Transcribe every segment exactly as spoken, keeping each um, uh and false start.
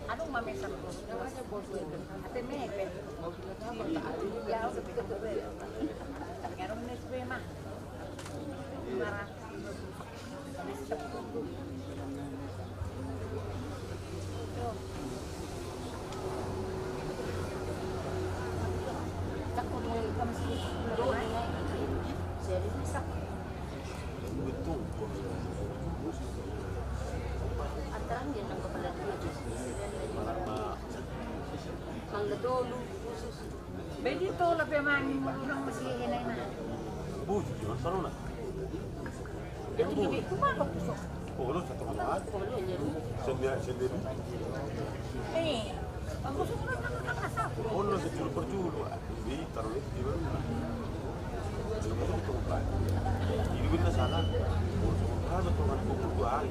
Anu ma mesan bos, ate mepe. Mangga tolu khusus. Be ditolap be mangi mulu nang masih ini, nah. Bujur, Mas, sarona. Jadi, itu mah kok bisa. Oh, lo satu kali. Oh, lo jadi. Sendiri, sendiri. Eh, bagus, lo kan, kan asal. Oh, lo sejulu per julu, ah. Di taruh di baru. Julu per julu, Pak. Ini kita sana. Oh, semua kan, betul kan, pukul dua hari.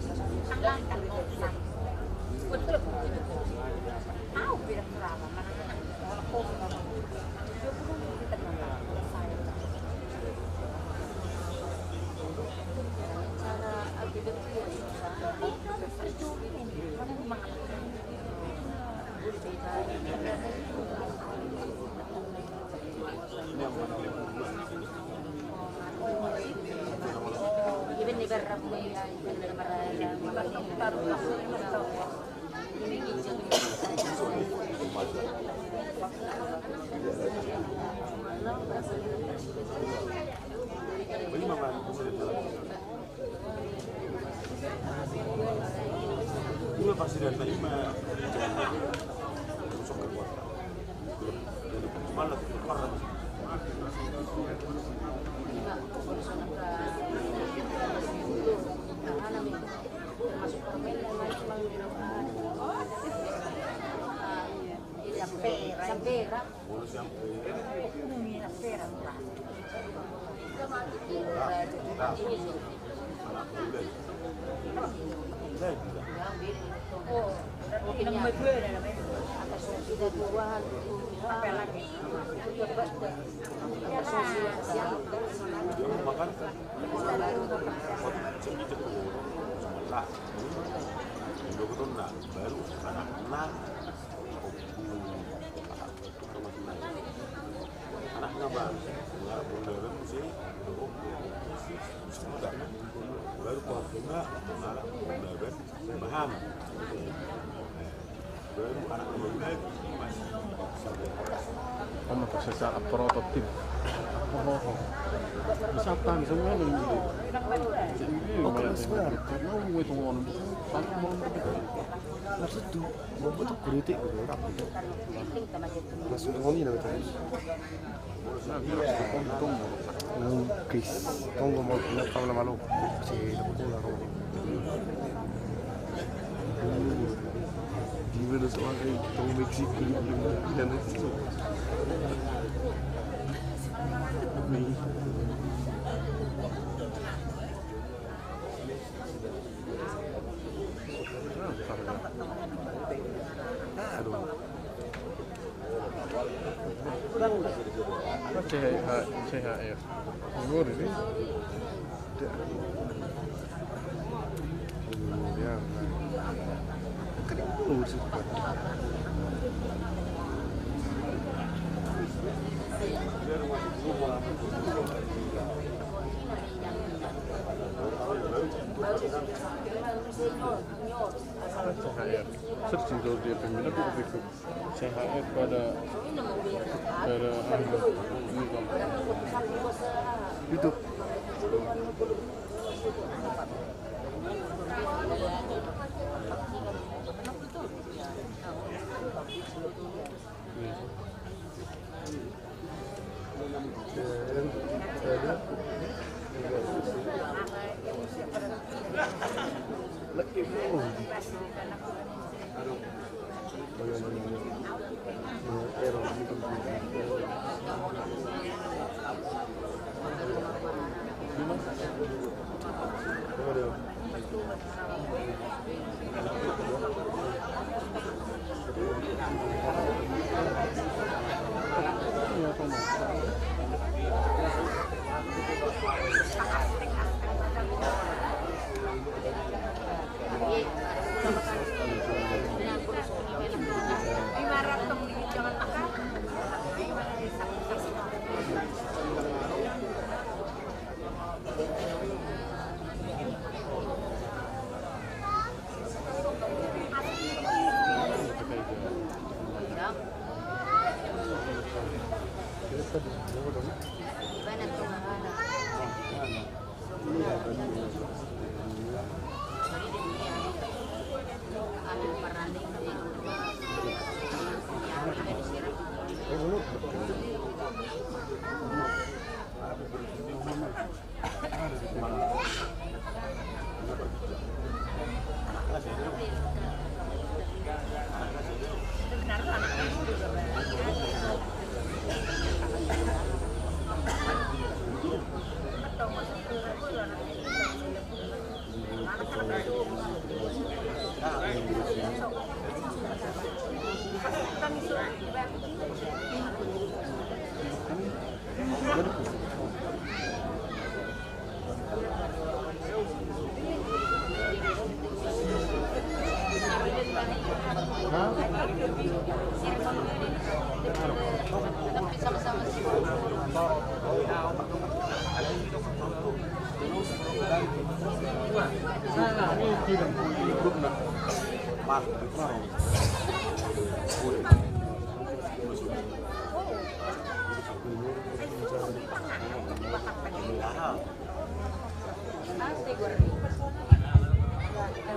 Betul. Tahu, bilang berapa, mana? Anakna ba, nga bunda ben muse, do, sudah. Baru kau kena, nga bunda ben, bahan. Baru anakna ba, masih. Om, apa sesa prototip. Oh, oh, oh. Bisa apa, bisa mana ini? Oh, keren sekali. Karena gue itu ngono. Maksud tuh, gue tuh kritik gitu. Maksud ngono ini, gitu. Nang kris. Tong gomol na tau na malo. Si doktor na ro. Di mana soal kayak tong Meksiko di mana itu. Aduh. C H, C H F. Ngeri sih. Ya. Kan itu sih. C H R. Searching dulu di F B, aku pikir C H R pada, pada anu, ini kan. YouTube.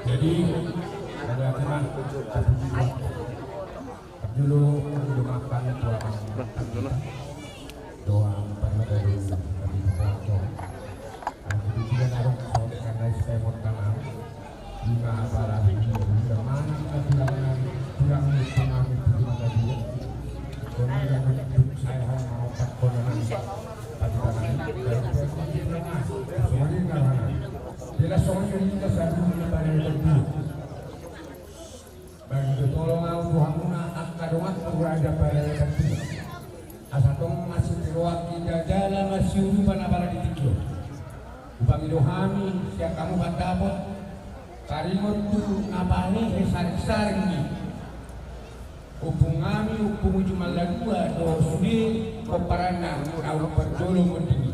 Jadi, ada apa? Jolo, jolo makan, tuang. Doang, pada dari kami foto. Aku juga naruh soal karena saya mau tanam. Lima apa lagi? Lima mana? Kurang, kurang lima puluh lima tadi ya. Kurang yang untuk saya mau empat konon. Tadi tanam. Dari saya mau di tengah. Soalnya nggak mana? Bila soalnya ini kita satu, kita pada yang kedua. Bagi tolong au tu hamuna angka dongan tu raja pada yang kedua. Asa tong masih tiroak kita jalan masih urupan apala di tingki on. Upangi do hami sian hamu mandapot taringot tu na pahehe saring-saring ni ompung hami, ompung uju maladua do sude pomparanna na umparjolo monding i.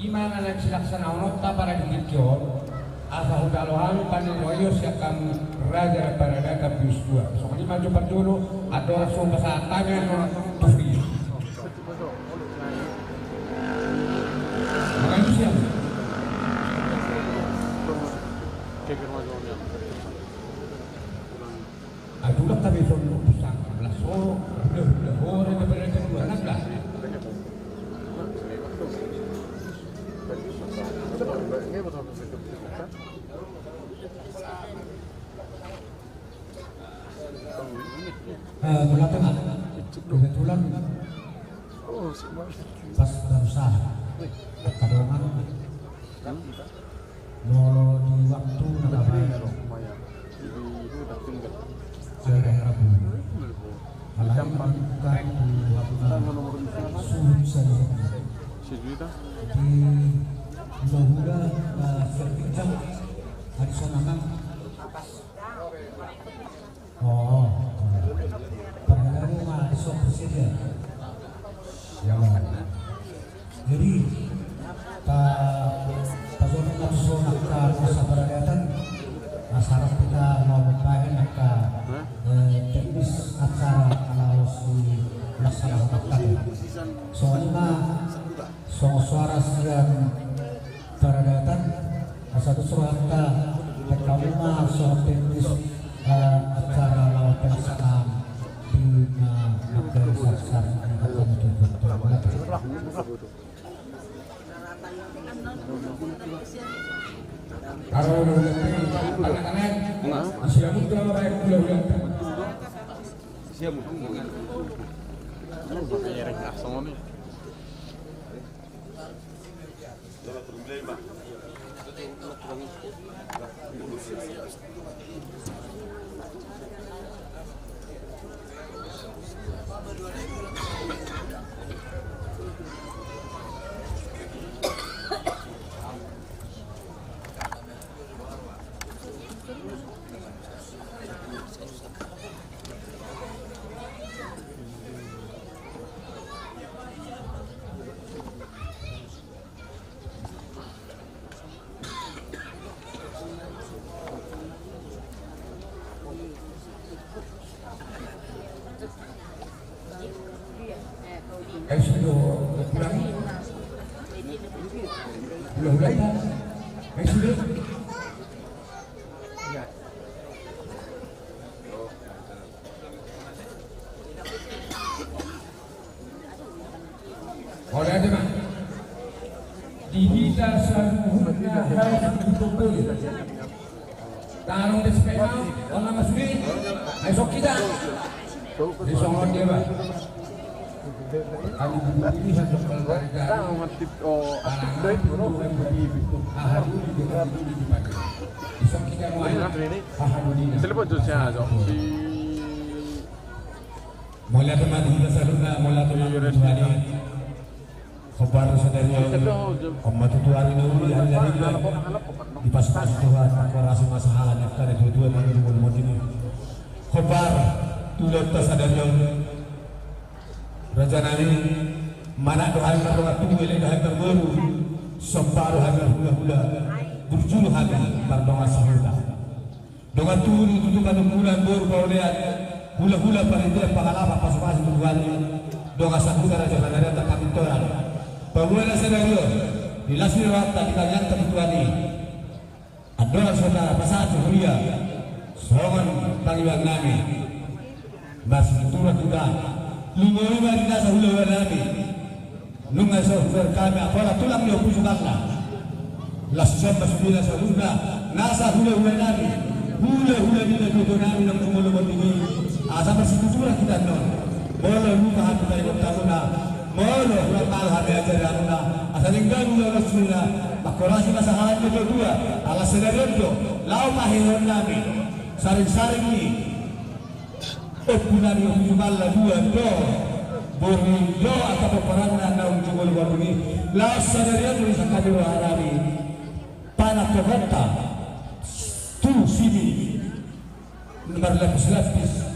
Ima na naeng silaksanahononta pada di tingki on. Asa hujalo hami panirion sian hamu raja paradaton bius dua. Songon i ma jo parjolo, andorang so pasahat hami annon tu huria. Aduh, lah kami sono pusat, lah sono, udah, udah, oh, udah, udah, udah, udah, udah. Eh, kebetulan pas barusan, kadongan molo di waktu na baru. Alai bukan di waktu suhut saja. Di hula-hula, eh, siap pinjam. Hari sana mang. Oh, padahal ma so presiden. Ya, Bang. Jadi, ta, ta sonang na tu sonang ka masa paradaton. Sahat hita mambahen angka, eh, teknis acara laos dilaksanakan. Songon i ma songon suara sian paradaton, asa tu surat ta, tangkas ma songon teknis, eh, acara laos pelaksanaan di na mangkali sarsar. Ai sudah pulang. Udah, udah. Ai sudah. Olo, ate ma. Di hita saluhutna harus dipukuli. Tarung di sepeda, olo ma sude. Ai sok hita. Di songon dia, Bang. Kami dulu ini satu keluarga. Anak itu, itu, itu. Aha dulu, dia dulu dipakai. Di sok hita mau. Aha dulu. Telepon tu saya, Cok. Si Mauliate ma di hita saluhutna, mauliate ma di Tuhan i. Hombar sadari on, on ma tutu ari na uli, ari na ringan. Dipasupasu Tuhan, mangkorasi ma sahala ni angka na tuatua, manang jumolo moti ni. Hombar tu ulaonta sadari on, raja nami, manat do hami mardongan tubu, elek do hami marboru, somba do hami marhulahula, burju do hami mardongan sahuta. Dongan tubu, tutu panungkunan, boru, paolean, hulahula, paritean, pangalapan, pasupasu tu Tuhan i. Dongan sahuta, raja panarian, tarpintoran. Paboa na sadari on, di las ni rohanta, di tangiangta tu Tuhan i, andorang so tapasahat tu huria songon pangidoan nami, marsituturan hita. Lumobi ma di nasa hulahula nami. Nunga so hubereng hami apala tulang ni ompu Jumanna. Las ma sude nasa hulahula, nasa hulahula nami, hulahula ni natuatua nami naung jumolo moti i. Asa marsituturan hita annon. Molo lupa hami taringot hamuna, molo hurang malo hami ajari hamuna, asa denggan ulaon sudena. Mangkorasi ma sahala ni natuatua. Ala sadari on do laho paheheon nami. Saringsaring ni ompu nami, ompu Jumanna, dua do boru ni, dua angka pomparanna naung jumolo moti i. Laos sadari on do disangkapi roha nami panangkokonta tu sini marlapislapis.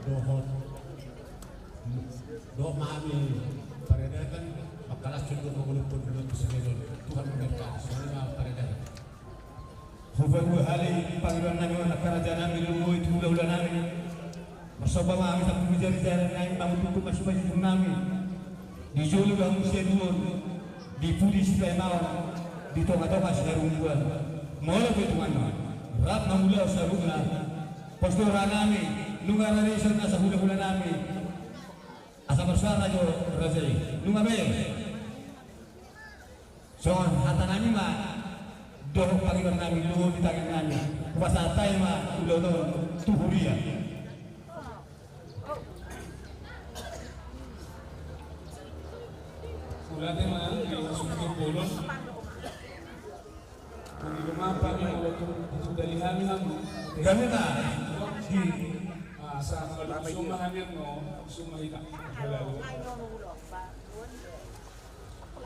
Dohot, dohot ma hami paradaton, mangkalashon do mangolopon do tu sahali on. Tuhan memberkati, songon i ma paradaton. Hupaboa hami pangidoan nami on, angka raja nami, lumobi tu hulahula nami. Marsomba ma hami, sampulu jari jari nami, mangutungkut ma simanjujung nami. Di jolo do hamu siaduon, di pudi sipaimaon. Di tonga-tonga siharumbuan, molo pe tuan na rap mangulahon saluhutna, pos do roha nami, nunga rade ison na sahula-hula nami, asa marsuara jo raja i, nunga be. Songon hata nami ma dohot pangidoan nami, luhut di tangan nami, hupasahat hami ma ulaon on tu huria. Mauliate ma di hasuhuton bolon. Di rumah kami, walaupun itu dari kami, namun gabe ma. Ah, sama, suma hami, no, suma hita. Halo.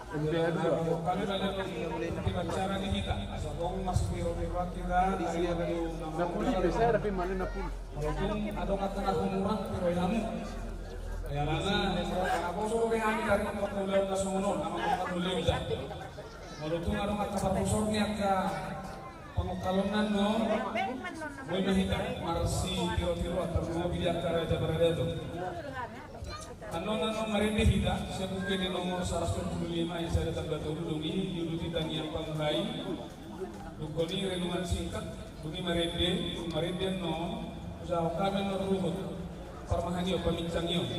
Kami balik lagi di acara di hita. Asa tong mas piro-piro kita. Di sini ada di Napoli, biasa ada di mana Napoli? Walaupun adong angka na hurang, piro i hamu. Alana, anak bosor be hami dari angka ulaon na songon on, angka ulaon i. Walaupun adong angka parhusor ni angka pangungkapon annon, boi ma hita marsitiro-tiro antar lobi di angka raja paradaton. Annon, annon marende hita, sian buku ende nomor saratus tolu pulu lima, ayat sada tamba tolu, dung i diuduti tangiang panguhai. Dungkon i renungan singkat, dung i marende, dung marende annon, usaha hami annon ruhut parmahan i on, paminsang i on.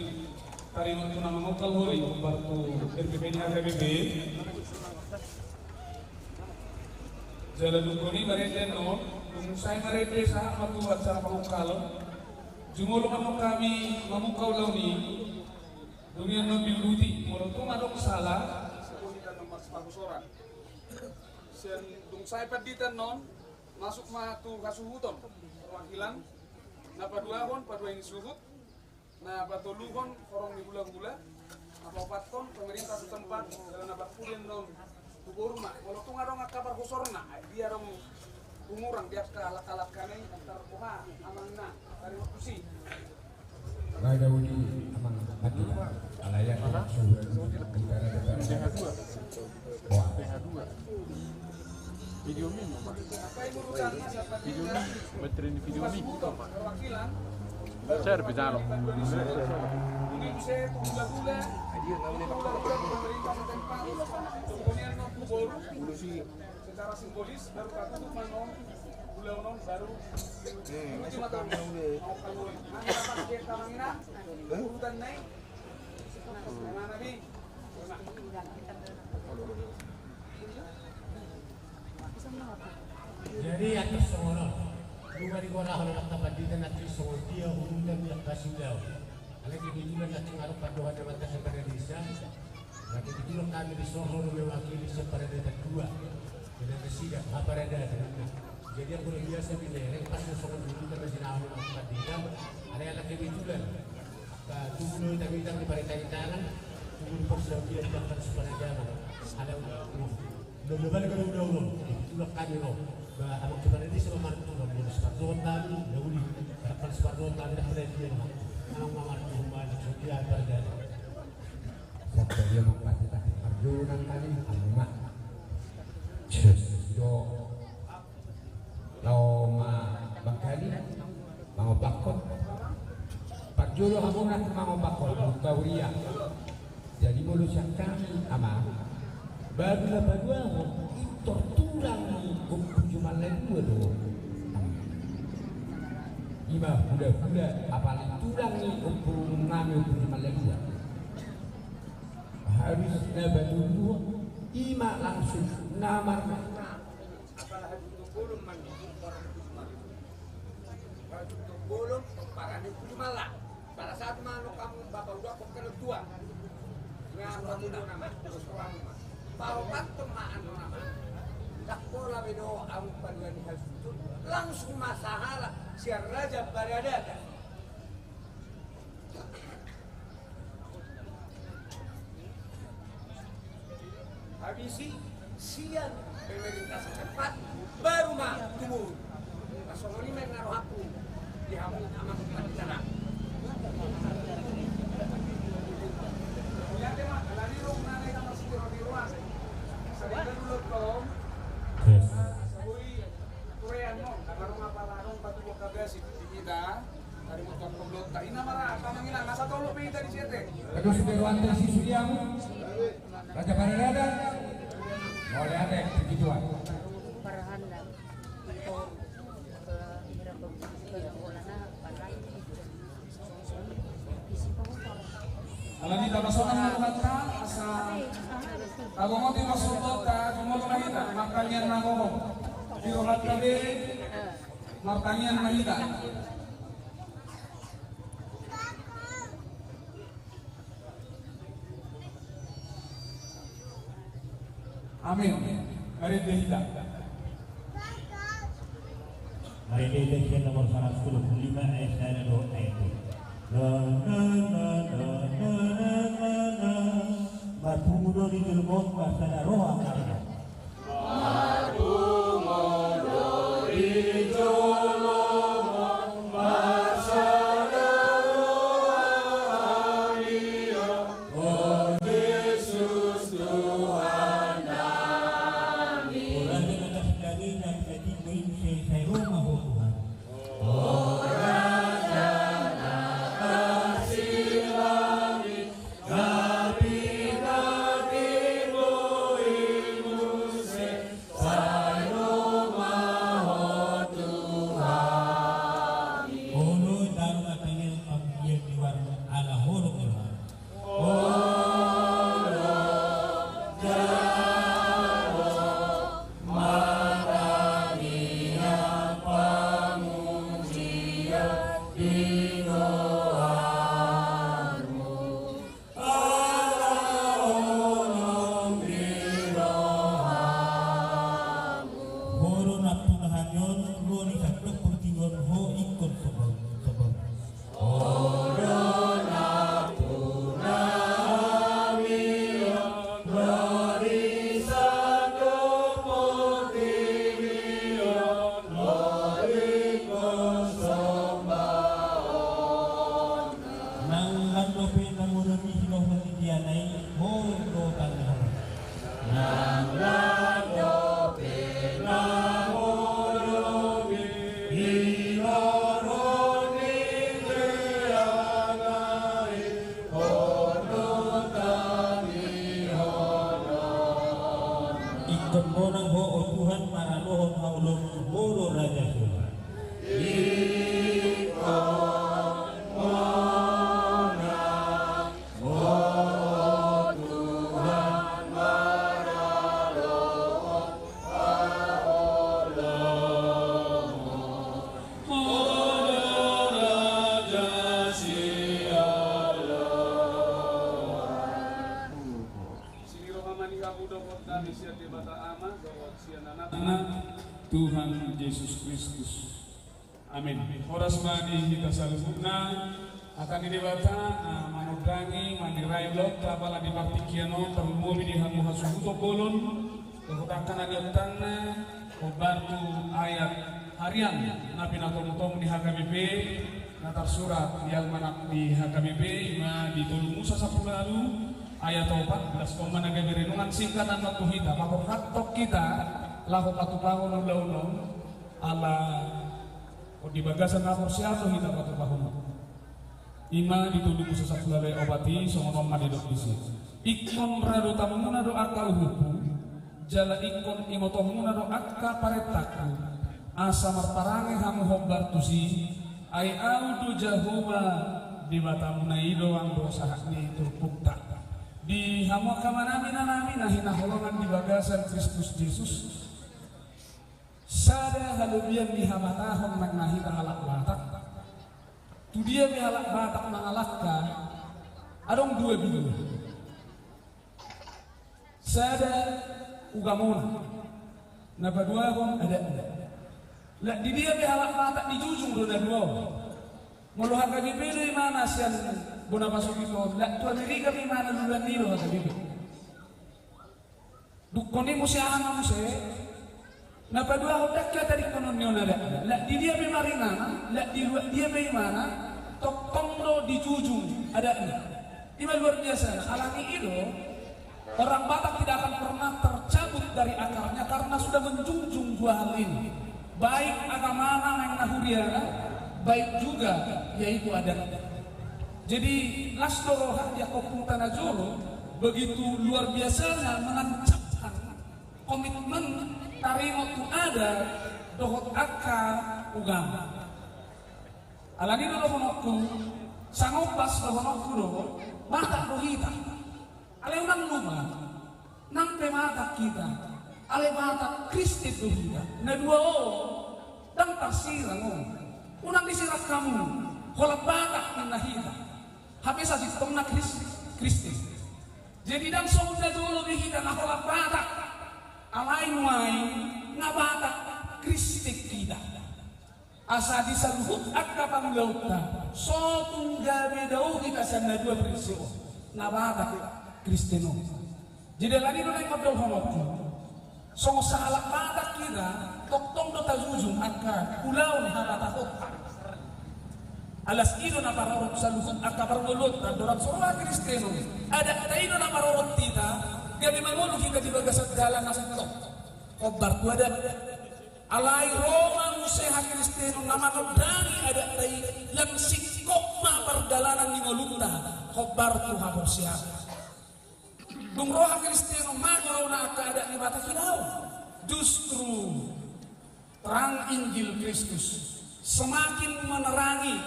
Taringot tu na mangungkap holi, hombar tu R P P ni H K B P. Jala dungkon i marende annon, dung sae marende sahat ma tu acara pangungkapon. Jumolo annon hami mamungka ulaon i, dung i annon diuduti, molo tung adong sala, sian dung sae pandita annon, masuk ma tu hasuhuton, perwakilan, na paduahon, paduahi ni suhut, na patoluhon, horong ni hula-hula, na paopathon, pemerintah setempat, jala na parpudi annon, tu boru ma, molo tung adong angka parhusorna, dia adong hurang di angka langka-langka na i, antar boha, amang na, taringot tusi. Raja Udi, amang pandita, alai ya, suhut, kita ada depan. Wah. Video mi, video mi, materi ni video mi. Share, bisa lo. Secara simbolis, baru katutup annon, ulaon on, baru. Hmm, masuk kami udah. Urutan naik. Jadi atas songon on, nunga digorahon angka pandita nanti songon dia urutan ni angka siulaon. Alai kebetulan nanti ngarap pandohan na mantas kepala desa. Nanti kebetulan kami disuruh mewakili kepala desa dua. Dengan kesidak apa ada dengan. Jadi anggo na biasa binereng pas songon urutan na sinahon angka pandita. Alai ala kebetulan. Tubuh do hita, hita di parhita-hitaan, tubuh di parsaotian, bahkan sepanjang jalan. Ada udah, udah balik ada udah, udah. Itulah kami, roh. Ba, abang kepala desa ma martulang, molo sipardohot kami, na uli. Barangkali sipardohot kami, dah perhatian, ma. Abang ma martulang, ma, setia, pargana. Sabda dia mempati-pati parjuangan kami, anu, ma. Yes, do. Laho ma bangkali mangompakkon. Parjolo hamu na mangompakkon, buka huria. Jadi molo sian hami, amang, baru na paduahon, pintor tulang ni Ompu Jumalla i dua do. Ima hula-hula, apalagi tulang ni ompu nami Ompu Jumalla i dua. Harus na patoluhon, ima langsung na mar- Apala hajut tu bolon mandi, orang tu mandi. Hajut tu bolon, parani tu mala. Salah satu mano kamu bapak udah kok kena tua. Ngapa tu nama? Terus orang mah. Baru patut mah anu nama. Tak pola bedo amu paduan hajut tu. Langsung masalah siar raja pada datang. Habisi sian pemerintah setempat, baru ma tumurun. Nah, songon i ma na rohangku di hamu amang panditaan. Mauliate ma, ala ni rong na naik sama si Tiro di ruang. Sering kan dulu, Tom? Yes. Sabui, kurean, no? Karena rumah pala, no? Batu buah kagasi di kita. Terus di ruang tersisi yang Raja Paradadan. Mauliate, begitu Pasonang ma rohanta asa tabo moti masuk kota jumolo ma hita martangiang na hohom. Di rohanta be martangiang ma hita. Amin. Marende hita. Marende hita sian nomor saratus tolu pulu lima ayat sada dohot ayat tolu. Na, na, na. Marpungu do di jolom on marsada roha hami. Marpungu do di jolom on marsada roha hami. O Jesus Tuhan nami. O Raja na tarsindahi na pinatupa i muse, sai ro ma Ho Tuhan. O Raja na tarsindahi, na pinatupa i muse, sai ro ma Ho Tuhan. Olo, taruhon ma tangiang pamujian di warna ala holong ni roham. Ho do nampuna hami on, ro ni sandok portibi on, ho ingkon sombau, sombau. Ho do nampuna hami on, ro ni sandok portibi on, ho ingkon sombaon. Nang lan dope na modom i hinorhon ni tiana i, ho do tangihon. Nang lan dope na modom i hinorhon ni tiana i, ho do tangihon. Ingkon monang ho, o Tuhan, maralohon haholomon, ho do raja surga. Ingkon monang ho, o Tuhan, maralohon haholomon. Ho do raja sian lomo. Sini roha ma di hamu dohot nami sian Debata Ama, dohot sian Anakna, Tuhan Jesus Kristus. Amin. Horas ma di hita saluhutna. Hata ni Debata na manondangi, manirai ulaonta apala di partingkian on, tarlumobi di hamu hasuhuton bolon, dohot angka na niontangna, hombar tu ayat harian na pinatomutomu ni H K B P, na tarsurat di almanak ni H K B P, ima di Tolu Musa sampulu ualu ayat opat belas, on ma na gabe renungan singkat annon tu hita, paborhathon hita laho patupahon ulaon on, ala on di bagasan na haporseaon do hita patupahon on. Ima di Tolu Musa sampulu ualu ayat opat i, songon on ma didok disi: Ingkon radotanmuna do angka uhumhu, jala ingkon ingotonmuna do angka parentangku, asa marparange hamu hombar tusi, ai Ahu do Jahowa Debatamuna i do, Ahu do sahat ni turpukta. Di hamu angka amanami, inanami na hinaholongan di bagasan Kristus Jesus, sada halobian ni habatahon nang na hita halak Batak. Tu dia pe halak Batak mangalangka, adong dua binoan. Sada ugamona, na paduahon adatna. Lak di dia pe halak Batak dijujung do na dua on. Molo H K B P do imana sian bona pasogit on, lak tu Amerika pe imana luluan ni i do H K B P. Dungkon i muse aha ma muse? Na paduahon, ndang hea tadingkonon ni on adatna. Lak di dia pe maringanan, lak di luat dia pe imana, tongtong do dijujung adatna. Ima luar biasana, alani i do, orang Batak tidak akan pernah tercabut dari akarnya karena sudah menjunjung dua hal ini. Baik agamana nang na huriana, baik juga yaitu adatna. Jadi, las do roha di angka ompunta na jolo, begitu luar biasanya menancapkan komitmen taringot tu adat dohot angka ugama. Alani do dohononku, sangombas dohononku do, Batak do hita. Alai unang lupa, nang pe Batak hita, alai Batak Kristen do hita. Na dua on ndang parsirang on. Unang disirang hamu, holan Batak ninna hita. Hape sasintongna Kris-, Kristen. Jadi ndang songon na jolo be hita na holan Batak. Alai nuaeng na Batak Kristen hita. Asa di saluhut angka pangulaonta, so tung gabe dao hita sian na dua prinsip on, na Batak Kristen on. Jadi alani do naeng mandok hamu, songon sahalak Batak hita, tongtong do tajujung angka ulaon habatahonta. Alas i do na parorot saluhut angka parngoluonta, andorang so ro Kristen on. Adatta i do na parorot hita, gabe mangolu hita di bagasan dalan na sintong. Hombar tu adat. Alai ro ma muse hakristenon na manondangi adatta i, lam singkop ma pardalanan ni ngolunta, hombar tu haporseaon. Dung ro hakristenon, mago rona angka adat ni Batak i, dao. Justru terang Injil Kristus semakin menerangi,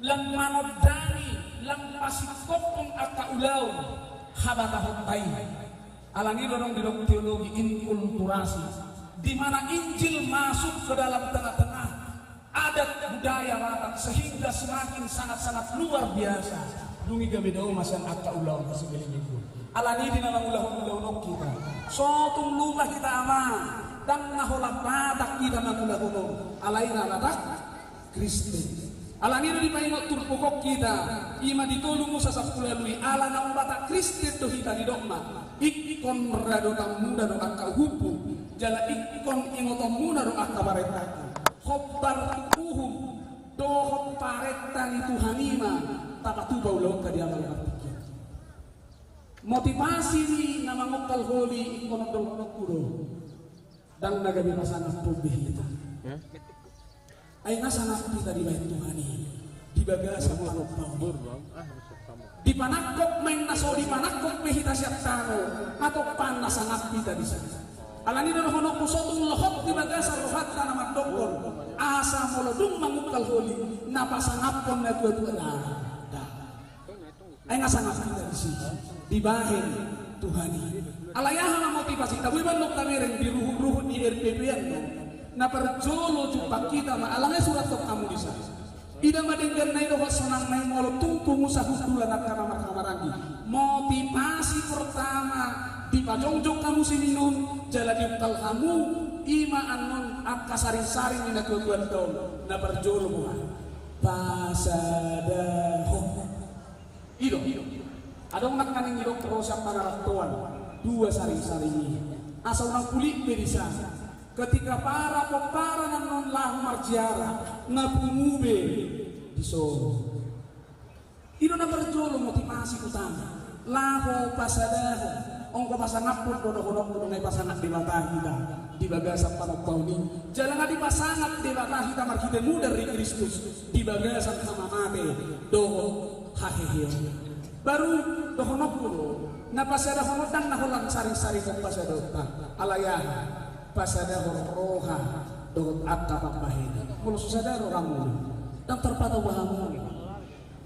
lam manondangi, lam pasingkophon angka ulaon habatahonta i. Alani do adong didok teologi inkulturasi, di mana Injil masuk ke dalam tengah-tengah adat budaya Batak, sehingga semakin sangat-sangat luar biasa. Dung i gabe dao ma sian angka ulaon hasegeleng i. Alani di na mangulahon ulaon on hita, so tung lupa hita, amang, ndang na holan Batak hita mangulahon on, alai na Batak Kristen. Alani do dipaingot turpuk on hita, i ma di tolu Musa sampulu ualu i, ala naung Batak Kristen do hita, didok ma, ingkon radotanmuna do angka uhumhu, jala ingkon ingotonmuna do angka parentangku. Hombar tu uhum dohot parenta ni Tuhan i ma tapatupa ulaonta di amal partingkian. Motivasi ni na mangongkal holi ingkon on dohononku do. Ndang na gabe pasangaphon be hita. Ai nga sangap hita dibahen Tuhan i di bagasan panompaon i. Dipanangkok ma inna so dipanangkok be hita sian tano, nga tompaan na sangap hita disi. Alani do dohononku, so tung lohot di bagasan rohanta na mandokkon, asa molo dung mangungkal holi, na pasangaphon na tuatua, ndang. Ai nga sangap hita disi dibahen Tuhan i. Alai aha ma motivasita? Boi ma annon tabereng di ruhut-ruhut ni R P P an do. Na parjolo jumpang hita ma, ala nga surathon hamu disi. Ida ma dengganna i dohot sonangna i molo tung pungu sahundulan angka na marhahamaranggi. Motivasi pertama dipajongjong hamu sininun jala diungkal hamu, i ma annon angka saringsaring ni na tuatua on. Na parjolo boha? Pasadahon. I do. Adong nangkaning didok ro sian pangarantoan dua saringsaring i. Asa unang pulik be disi. Ketika para pomparan annon laho marziarah, nga pungu be dison. I do na parjolo motivasi utama. Laho pasadahon. Anggo pasangaphon do dohononku, nunga dipasangap Debata hita di bagasan panompaon i. Jala nga dipasangap Debata hita marhite mudar ni Kristus di bagasan hamamate dohot haheheon. Baru dohononku do, na pasadahon on ndang na holan saringsaring pasadahonta. Alai aha? Pasadahon roha dohot angka pambahenan. Molo so sada rohamu, ndang tarpatau hamu.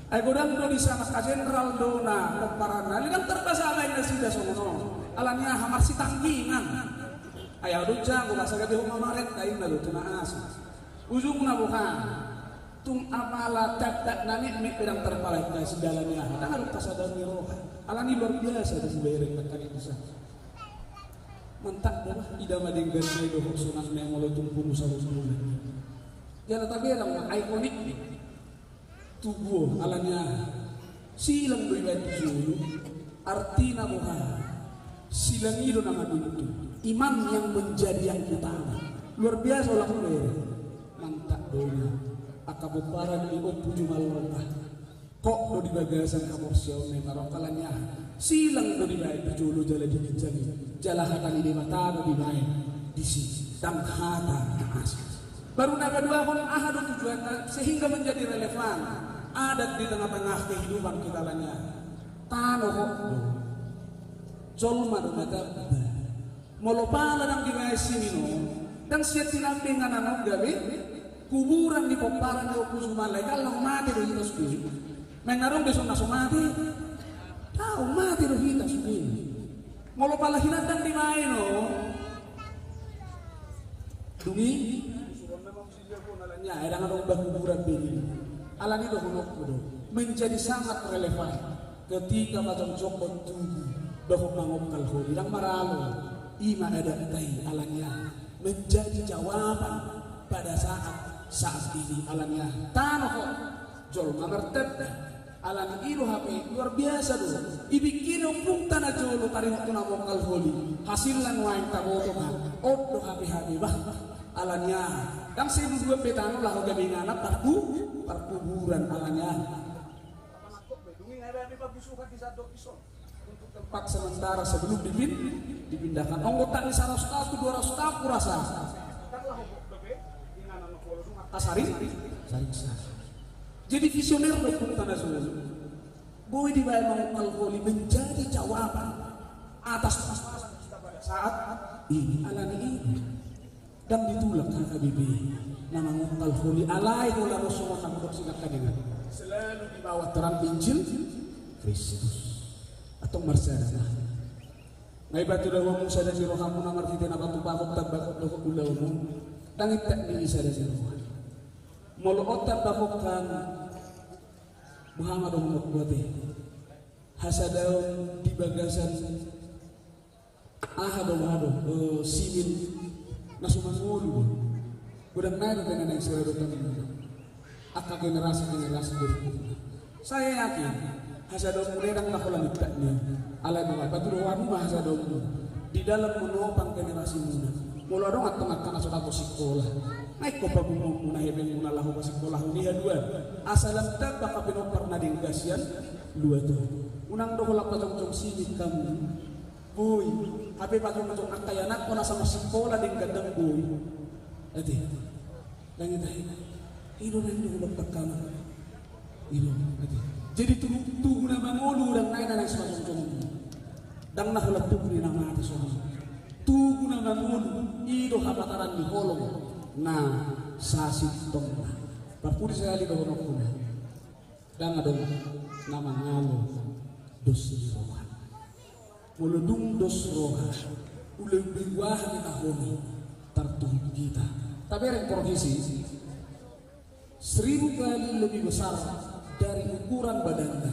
Ai godang do disi angka jenderal do na pomparanna, alai ndang tarpasada nasida songon on. Alani aha? Marsitangkingan. Ai aha do jago, asa gabe ho mamarenta, inna do tu na asing. Ujungna boha? Tung apala dakdak na metmet pe ndang tarparenta nasida, alani aha? Ndang adong pasadaan ni roha. Alani luar biasa do hubereng nangkaning disi. Mantap do, ida ma dengganna i dohot sonangna i molo tung pungu sahundulan. Jala taberang ma ikonik ni tugu on, alani aha? Silang do dibahen tu jolo. Artina boha? Silang i do na manuntun. Iman yang menjadi yang utama. Luar biasa, holan hubereng. Mantap do i. Angka pomparan ni Ompu Jumalloka. Kok do di bagasan haporseaon na i marok, alani aha? Silang do dibahen tu jolo jala diginjangi. Jala hata ni Debata do dibahen disi, ndang hata na asing. Baru na paduahon, aha do tujuanna sehingga menjadi relevan adat di tengah-tengah kehidupan hita, alani aha? Tano hot do, jolma do na tamba. Molo pala ndang dibahen sininun, ndang sian tinambengan annon gabe kuburan ni pomparan ni Ompu Jumalla i, kan laho mate do hita sude. Main adong do songon na so mate. Tau mate do hita sude. Molo pala hinandang dibaen o. Dung i suruonna ma musim jago na alani i, ndang adong ba kuburan be. Alani i dohononku do menjadi sangat relevan ketika pajongjongkon tugu dohot mangongkal holi, ndang maralo. I ma adatta i alani i, menjadi jawaban pada saat, saat ini alani i. Tano ho. Jolma martanda. Alani i do hape luar biasa do. Ibingkini ompungta na jolo taringot tu na mongkal holi. Hasilna nuaeng taboto ma. On do hape hape bah. Alani i. Ndang sai duduan be tano laho gabe inganan parku, parkuburan alani i. Dung i nga be hape pabusuhan di sandok ison. Untuk tempat sementara sebelum dipin-, dipindahkan. Onggotan ni saratus tahun tu dua ratus tahun kurasa. Asarin, saring sa. Jadi visioner do ompungta na jolo. Boi dibaen mangongkal holi menjadi jawaban atas persoalan kita pada saat ini. Alani i. Ndang ditulak H K B P na mangongkal holi, alai holan songon na hudok sian angka dongan, selalu dibawa terang Injil Kristus. Antong marsada ma. Nga iba tu daomu sada ni rohamuna marhite na patupahon tambahon dohot ulaonmu. Ndang intak ni i sada ni roha. Molo on tambahon kan, boha ma dohononku ate? Hasadaon di bagasan aha do, aha do, eh, simin na so mangolu do. Godang nai do tena naeng sira do tena angka generasi-generasi berikutna. Saya yakin hasadaonmu ndang na holan intak ni i. Alai molo batu do hamu ma hasadaonmu di dalam menopang generasi muda. Molo adong antong angka na so dapotan sikola, na ingkon pagumoonmu na hepengmuna laho pasikkolahon i haduan, asa lam tamba angka pinompar na denggan sian luat on. Unang do holan pajongjong simin hamu. Boi, hape pajongjong angka ianakkon asa marsikola denggan ndang boi. Ate, ndang i tahe. I do na nidok hudok angka na. I do, ate. Jadi tugu, tugu na mangolu ndang nai na naeng sipajongjong. Ndang na holan tugu ni na mate songon i. Tugu na mangolu, i do hapataran ni holong na sasintongna. Parpudi sahali dohononku ma. Ndang adong na mangalo dos ni roha. Molo dung dos roha, ulaon be uaha ni taon i tartuhuk hita. Tabereng porhisi, seribu kali lebih besar dari ukuran badannya.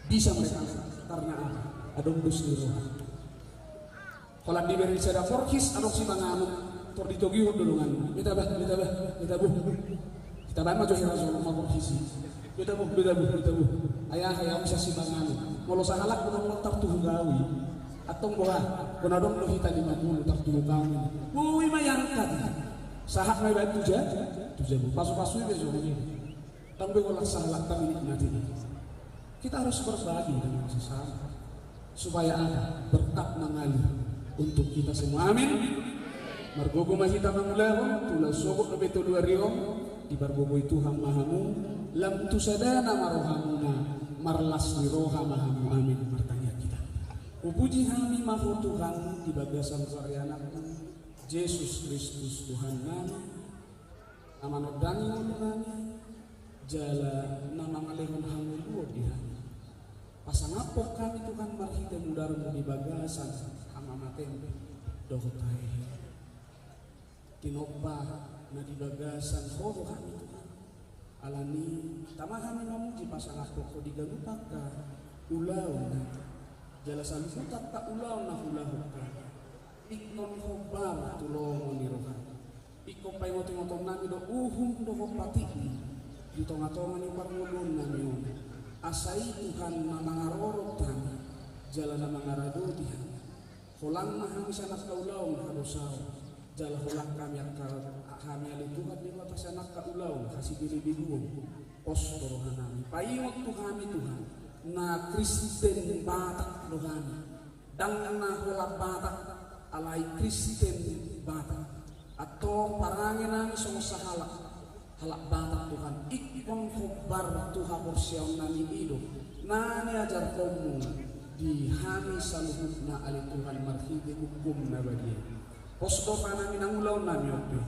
Bisa mereka, karena apa? Adong dos ni roha. Holan dibereng sada porhis adong sipanganon, tor ditogihon do dongan. Beta bah, beta bah, beta boh. Hita baen ma jo hira jolo ma porhis i. Beta boh, beta boh, beta boh. Ai aha, ai aha, sian sipanganon. Molo sahalak do na tartuhuk au i. Antong boha, bona adong do hita lima pulu tartuhuk au i. Boi ma iangkat. Sahat ma ibaen tu ja, tu jabu. Pasupasu i be jo i. Ndang be holan sahalak ta menikmati. Kita harus berbagi dengan sesama. Supaya ada berkat mengalir untuk kita semua. Amin. Margogo ma hita mangulahon, tu ulaon sogot dope tolu ari on, dipargogoi Tuhan ma hamu, lam tu sadana ma rohamuna, marlas ni roha ma hamu. Amin. Martangiang hita. Hupuji hami ma Ho Tuhan, di bagasan sarianakmu, Jesus Kristus Tuhan nami, na manondangi ngolu nami, jala na mangalehon hangoluan di hami. Pasangaphon hami Tuhan marhite mudarmu di bagasan hamamatem dohot hahehe. Tinompa na di bagasan Ho do hami Tuhan. Alani i tama hami mamuji pasangaphon Ho di ganup angka ulaon nami. Jala saluhut angka ulaon na huulahon hami. Ingkon hombar tu lomo ni roham. Ingkon paingotingoton nami do uhum dohot patikmu di tongatonga ni parngoluon nami on. Asa i Tuhan na mangarorot hami, jala na mangaradoti hami. Holang ma hami sian angka ulaon hadosaon, jala holang hami angka, hami ale Tuhan Debata sian angka ulaon hasibelubeluon. Pos do roha nami. Paingot tu hami Tuhan, na Kristen Batak do hami. Ndang na holan Batak, alai Kristen Batak. Antong parange nami songon sahalak, halak Batak Tuhan, ingkon hombar tu haporseaon nami i do na niajarhonmu di hami saluhutna ale Tuhan marhite hukum na badia i. Pos do roha nami nang ulaon nami on pe,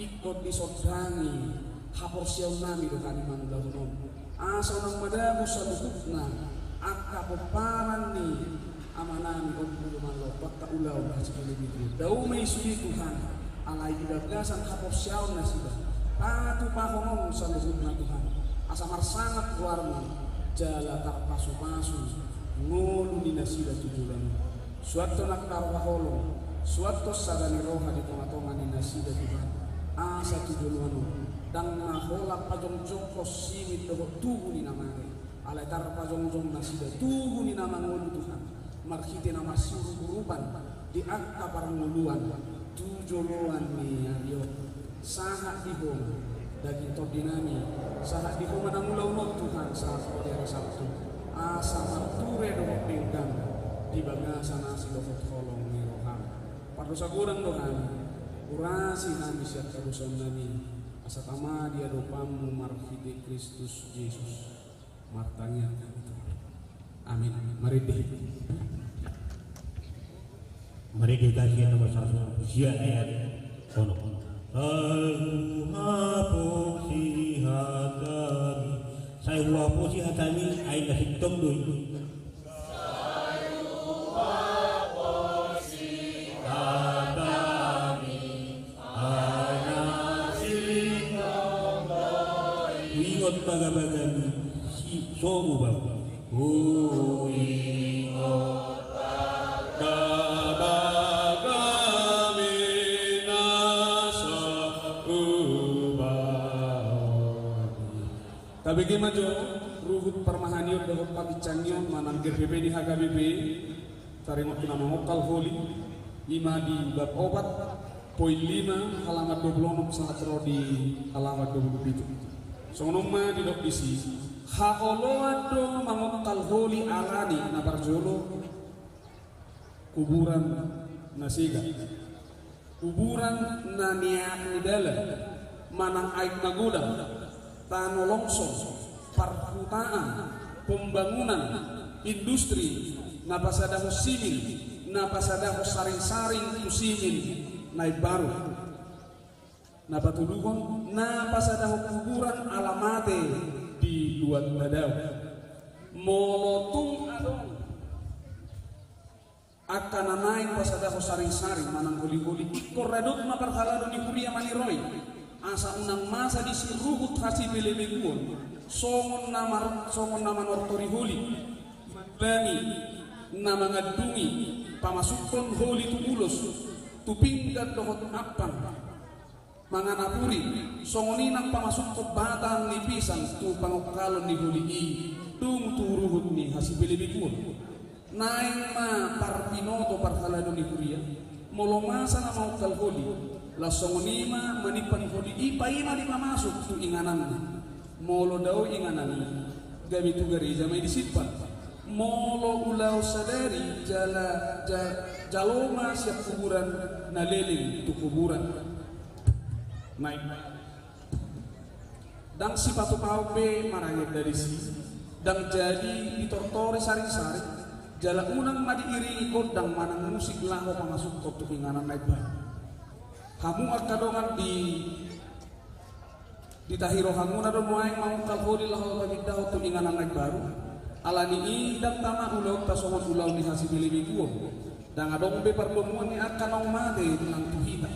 ingkon disondangi haporseaon nami do hami mangulahon on. Asa unang madabu saluhutna angka pomparan ni amanami on, ulo manlompa angka ulaon na sipelebegu. Dao ma i sude Tuhan, alai di bagasan haporseaon nasida patupahon on saluhutna Tuhan, asa marsangap goarmu jala tarpasupasu ngolu ni nasida tu joloan on. Suanhon angka roha holong, suanhon sada ni roha di tongatonga ni nasida Tuhan, asa tu joloan on ndang na holan pajongjongkon simit dohot tubu ni na mate, alai tarpajongjong nasida tubu ni na mangolu Tuhan, marhite na marsiurupurupan di angka parngoluan tu joloan ni ari on. Sahat di Ho ma daging tondinami, sahat di Ho ma na mangula on Tuhan, sahat Ho di ari Sabtu, asa marture dohot denggan di bagasan asi dohot holong ni roham. Pardosa godang do hami, urasi hami sian hadosaonnami, asa tama di adopanmu marhite Kristus Jesus. Martangiang hami tu Ho. Amin. Marende. Marende hita sian nomor saratus onom pulu sia ayat onom. Sai huhaposi hatami. Sai huhaposi hatami, ai na sintong do i. Huingot bagabagami, si so uba. Huingot bagabagami na so uba. Tabege ma jo ruhut parmahanion dohot patinsangion manang G P P di H K B P. Taringot tu na mangongkal holi, i ma di bab opat, poin lima, halaman dua pulu onom sahat ro di halaman dua pulu pitu. Songon on ma didok disi, haoloan do mangongkal holi alani na parjolo, kuburan na sega. Kuburan na niaak ni dalan, manang aek magodang, tano longsor, parhutaan, pembangunan, industri, na pasadahon simil, na pasadahon saringsaring tu simil na imbaru. Na patoluhon, na pasadahon kuburan ala mate di luat na dao. Molo tung adong angka na naeng pasadahon saringsaring manang holiholi, ingkon radot ma parhalado ni huria maniroi, asa unang masa disi ruhut hasipelebeguon, songon na mar-, songon na manortori holi, mandulangi, na mangandungi, pamasukhon holi tu ulos, tu pinggan dohot ampang. Mangan apuri, songon i nang pamasukhon batang ni pisang tu pangongkalon ni holi i, dung tu ruhut ni hasipelebeguon. Naeng ma parbinoto parhalado ni huria, molo masa na mangongkal holi, laos songon i ma manimpan holi i paima dipamasuk tu ingananna. Molo dao inganan i, gabe tu gareja ma i disimpan. Molo ulaon sadari, jala, ja-, jalo ma sian kuburan na leleng tu kuburan. Naeng. Ndang sipatupaon be marangit dari si, ndang jadi ditortori saringsaring, jala unang ma diiringi gondang manang musik laho pamasukhon tu inganan na imbaru. Hamu angka dongan di Ditahi rohamuna do nuaeng mangungkal holi laho tapindahon tu inganan na imbaru. Alani i ndang tama ulaonta songon ulaon ni hasipelebeguon. Ndang adong be pardomuan ni angka naung mate nang tu hita.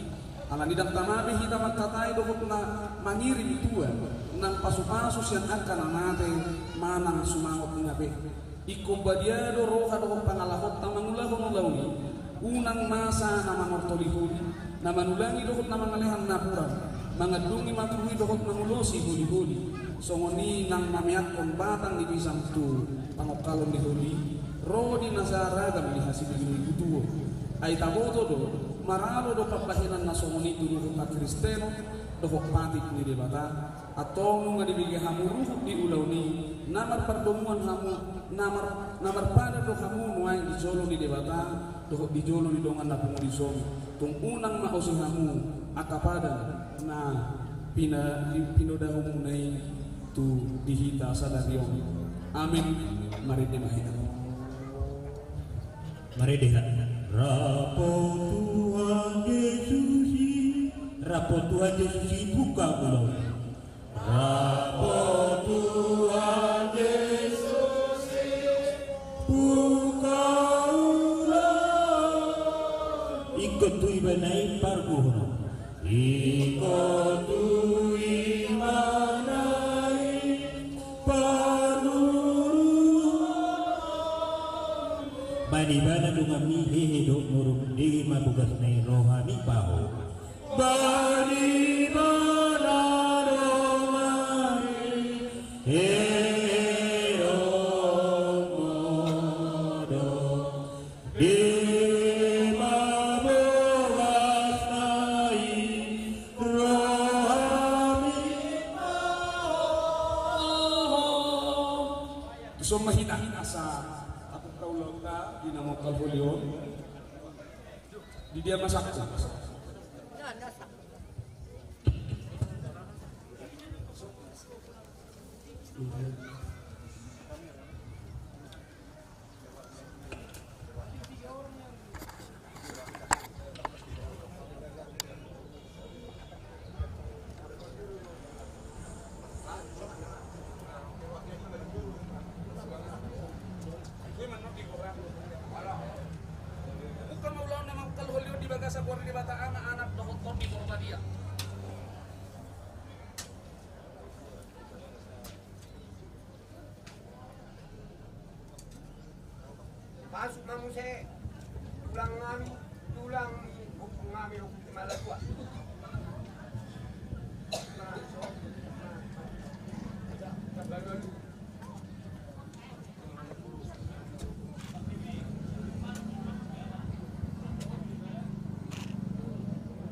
Alani ndang tama be hita mangkatai dohot na mangirim tua nang pasupasu sian angka na mate manang sumangot i na pe. Ingkon badia do roha dohot pangalahonta mangulahon ulaon i. Unang masa na manortori holi, na manulangi dohot na mangalehan napuran, mangandungi mangkuhuli dohot mangulosi holiholi. Songon i nang mameakhon batang ni pisang tu pangongkalon ni holi, ro di na saragam di hasipelebeguon. Ai taboto do, maralo do pambahenan na songon i tu ruhut hakristenon dohot patik ni Debata. Antong nunga dibege hamu ruhut di ulaon i, na marpardomuan hamu, na mar-, na marpadan do hamu nuaeng di jolo ni Debata dohot di jolo ni dongan na pungu dison. Tung unang ma osi hamu angka padan na pina-, pi-, pinodahonmuna i tu di hita sadari on. Amin. Marende ma hita. Marende hita. Rap Tuhan Jesus i, rap Tuhan Jesus i, buka ulaon. Rap Tuhan Ingkon tu ibana i parguruhon. Ingkon tu ibana i parguruhon. Baen ibana donganmi hehe dohot muruk, dengke ma bogasna i rohami paho. Baen ibana donganmi hehe dohot muruk. Dengke ma bogasna i rohami. Tuson ma hita asa tapuk ulaonta di na mangkal holi on. Di dia ma sangkap. Buka ma ulaon na mangkal holi on di bagasan goar ni Debata Ama, Anak dohot Tondi Porbadia. Masuk ma muse tulang nami, tulang ni ompung nami, Ompung Malatua.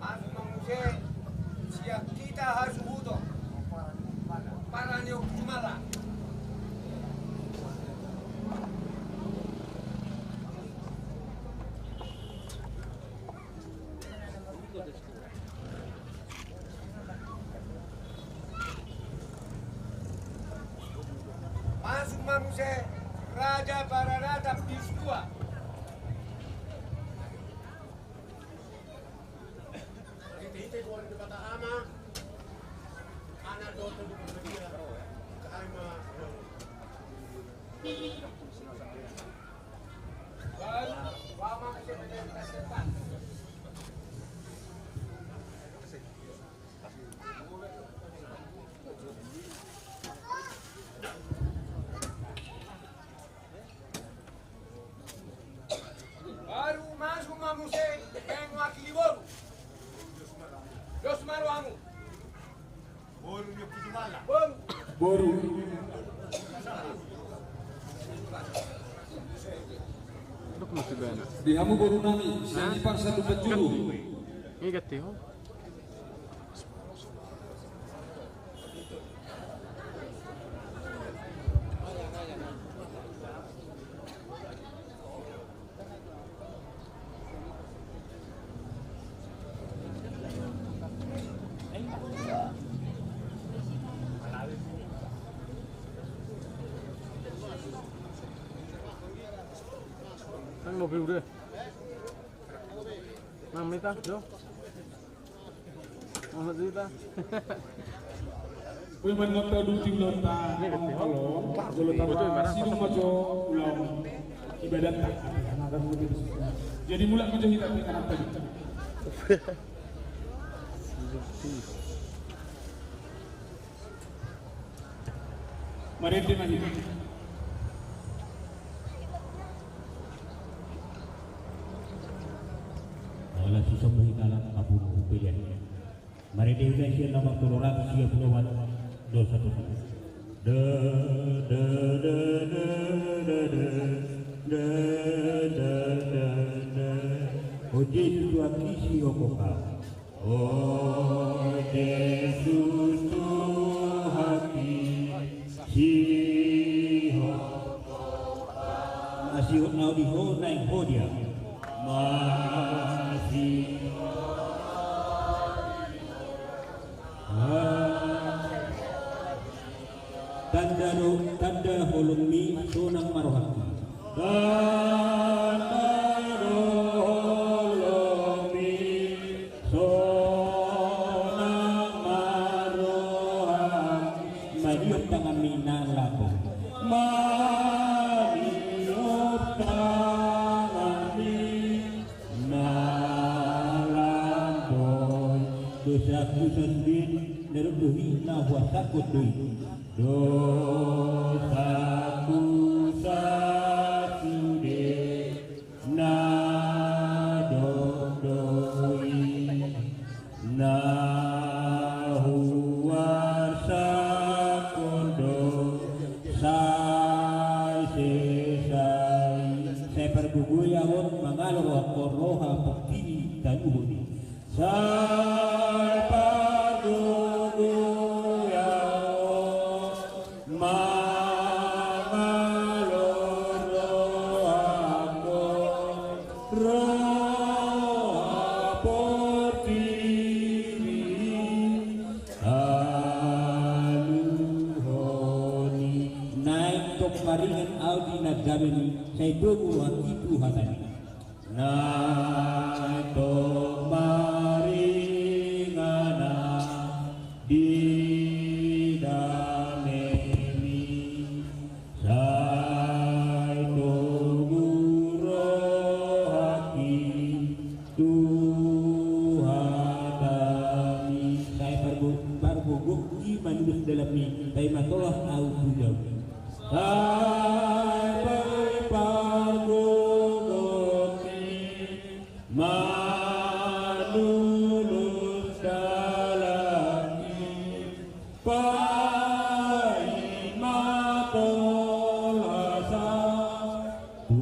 Masuk ma muse sian hita hasuhuton, para ni Ompung Jumala. Masuk ma muse Raja Baranata Pistua. Ite-ite goar ni Debata Ama, Anak dohot Tondi Porbadia. Baen ma. Baru masuk ma muse, baen wakili boru. Dos ma rohamu. Boru. Boru. Di hamu boru nami, sian Ipar salupat juru. Ngigat i ho. Kan mobil udah. Mang mita, jo. Mang mita. Ui, manonton dulu tim nonton. Ini kecil. Kalau, kalau tambah sidung majo ulang ibadat tak. Jadi mulak majo hita, hita. Marende ma hita. Ala susah ma hita, ala apung pilihan. Marende ma hita sian nomor tolu ratus tiga puluh empat. Dosa tu. Da, da, da. O Jesus, Tuhan, isi ho ho. O Jesus, Tuhan, isi ho ho. Masihol na di ho, naeng ho dia. Masihol. Tanda do, tanda holongmi, sonang ma rohangki. Tanda do holongmi, sonang ma rohangki. Maniop tanganmi na lapo. Maniop tanganmi na Sakusa sude na dok do i na huasakkon do i. Dosaku sasude na dok do i na huasakkon do sai sesai. Sai pargogoi ahu on mangalo rohangkon roha pongki ni taluhon i. Sai pargogoi ahu on mangalo rohangkon roha pongki ni taluhon i. Naeng tong maringan ahu di na damemi, sai togu rohangki tu hatami. Naeng tong maringan ahu di damemi, sai togu rohangki tu hatami. Sai pargo-, pargogoi manulus dalanmi, sai ma tolhas ahu tu jabu. Sai ma pargogoi manulus dalanmi, sai ma tolhas ahu tu jabu.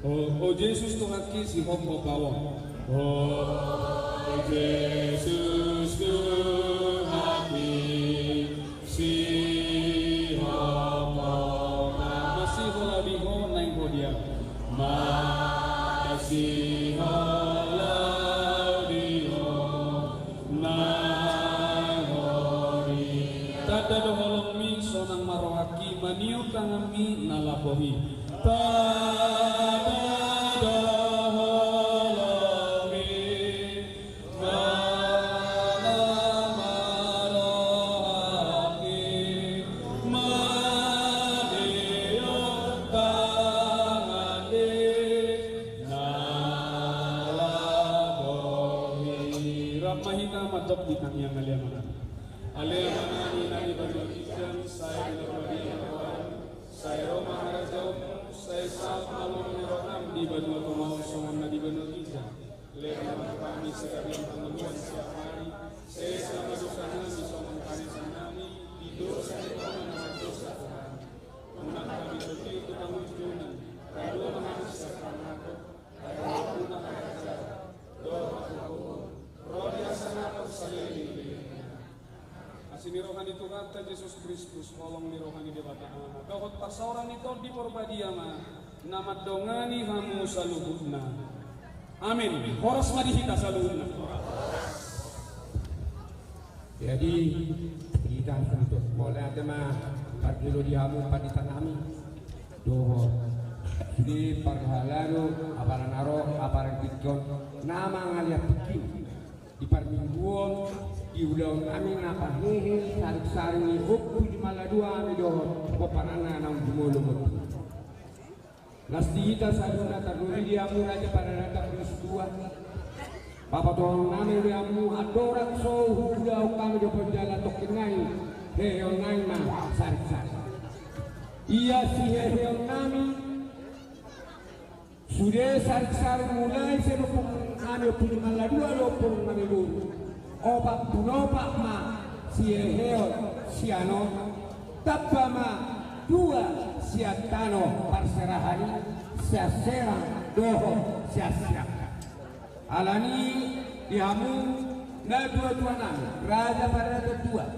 O, o Jesus Tuhangki, sihomhom ma Ho. O Jesus Tuhangki, sihomhom ma Ho. Masihola di Ho naeng Ho di hami. Masihola di Ho naeng Ho di hami. Tanda do holongmi, sonang ma rohangki, maniop tanganmi na laho i. Tanda do holongmi, sonang ma rohangki, maniop tanganmi na laho i. Rap ma hita mandok di tangiang ale Amang. Ale Amanami na di banua ginjang, sai dilehon ma roham, sai ro ma harajaonmu, sai saut ma lomo ni roham di banua tonga on songon na di banua ginjang. Lehon ma tu hami sadari on hangoluan siapari, sesa ma dosanami songon panesanami di dosa ni hami na mardosa tu hami. Unang hami togihon tu pangunjunan, palua ma hami sian pangago, ai Ho do na harajaon, dohot hagogoon, ro di hasangapon saleleng ni lelengna. Asi ni roha ni Tuhanta Jesus Kristus, holong ni roha ni Debata Ama, dohot parsaoran ni Tondi Porbadia ma na mandongani hamu saluhutna. Amin. Horas ma di hita saluhutna. Jadi, hita saluhutna. Mauliate ma parjolo di hamu panditanami. Dohot sude parhalado, apala na ro, apala tingki on, na mangalean tingki di parmingguon, di ulaonnami na pahehe, saring-saring ni Ompu Jumala Dua hami dohot pomparanna naung jumolo. Las di hita saluhutna, tarlumobi di hamu raja paradata Kristua. Pabotohononnami do hamu andorang so huulahon hami dohot jala tongkin nai, heheonnami ma saring-saring. Ia siheheonnami sude saring-saring mulai sian ompunami Ompu Jumala Dua dohot ompunami boru. Opat pulu opat ma siheheon sian on, tamba ma dua sian tano parserahan i, sian Serang dohot sian Siangkan. Alani di hamu natuatuanami, raja paradata Dua,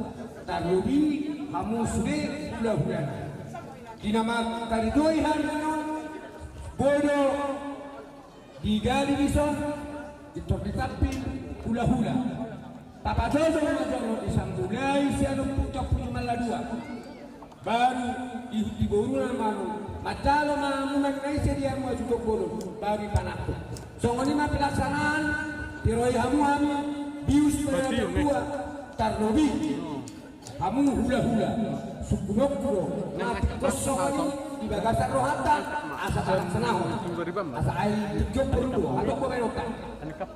tarlumobi hamu sude hulahulana, di na mangkaridoi hami on, boi do digali dison, pintor ditampil hulahula. Tapajojo ma jolo disambulai sian ompu Ompu Jumala dua. Baru di, di boruna ma on. Manjalo ma hamu na ise di hamu ajuton bolon. Baru dipanakhon. Songon i ma pelaksanaan, tiroi hamu hami, bius ma na dua, tarlobi hamu hulahula. Sungkunonku do, na tingkos songon i, di bagasan rohanta, asa talaksanahon. Asa ai tingki on porlu do, atau kau menonta.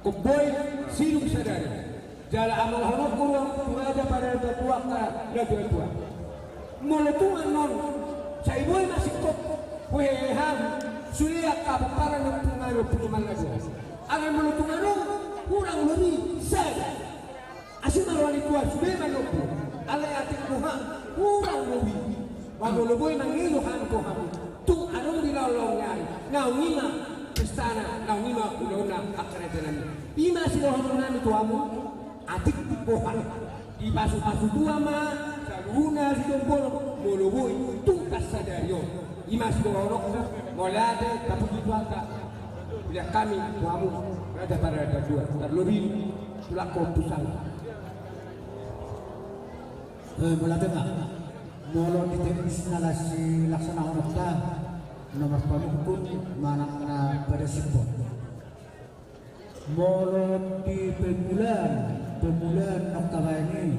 Komboi, sidung sadari. Jala amalhononku do tu raja pardalanan, tu angka natuatua. Molo tung annon, sai boi ma singkop, hehe, hami sude angka pomparan ni Ompu Jumala dua. Alai molo tung annon, hurang lobi sada. Asi ma roha ni Tuhan, sude ma lombu. Alai atik roha, hurang lobi. Molo boi mangido hami tu hamu. Tung adong di laonlaon ni ari. Naung i ma pestana, naung i ma ulaonna, angka rajanami. I ma sidohononnami tu hamu. Atik boha. Dipasupasu Tuhan ma saluhutna sidohonon, molo boi tungkas sadari on. I ma sidohononku, mauliate, tapuji Tuhanta. Mauliate hami tu hamu, raja pardalanan dua. Tarlobi, tulak ho pusang. Eh, mauliate ma. Molo di teknis na laos silaksanahononta, nomor panungkun manang na pada simpot. Molo di pemulaan, pemulaan na tabaen i,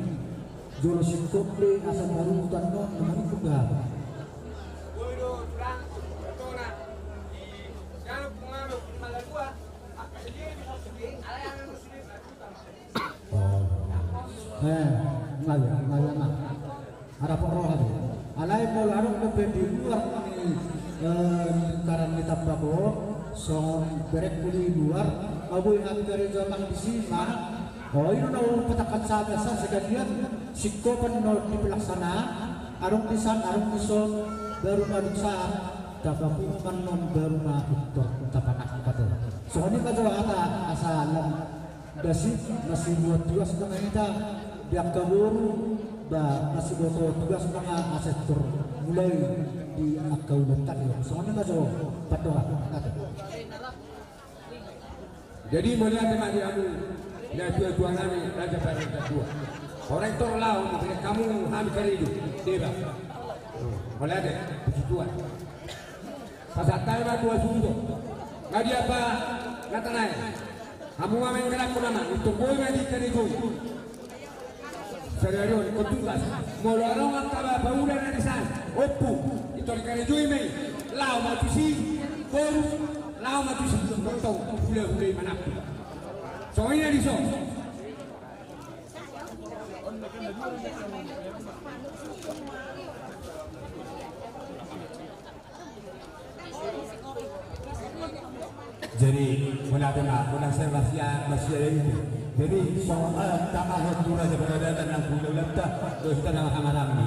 jolo singkop be asa marungutan non na manungkun da. Oh. Eh, ngaya, ngaya ma. Ada poro hati. Alai molo adong dope di luar ni, eh, lingkaran ni Tambak on, songon berengku di luar, boi hami karejo amang disi, manang. Oh, i do na hupatangkas hami asa sekalian singkopan na di pelaksanaan, adong di san, adong di son, baru na dung sahat, tapapungu annon baru na pintor tapanangkok. Songon i ma jo hata asa lam Disi, masiboto tugas ma hita di angka boru, ba masiboto tugas ma asa pintor mulai di angka ulaonta i. Songon i ma jo pandohan. Jadi mauliate ma di hamu natuatuanami, raja pardalanan dua. Horas tor laho, mauliate hamu hami karejo. Deba. Mauliate, puji Tuhan. Pasahat hami ma tu hasuhuton. Nga dia pa na tanae. Hamu ma menggerakku nama, pintor boi ma dikarejoi. Sadari on, ingkon tugas. Molo adong angka paula na di san, ompu, pintor dikarejoi ma i. Laho ma tusi, boru, laho ma tusi, tongtong, hulahula i manampu. Songon i na dison. Jadi, mauliate ma, molo sai masia, masia i. Jadi, so, eh, tangkas tu raja pardalanan nang hulahulanta, dohot hita na marhahamaranggi.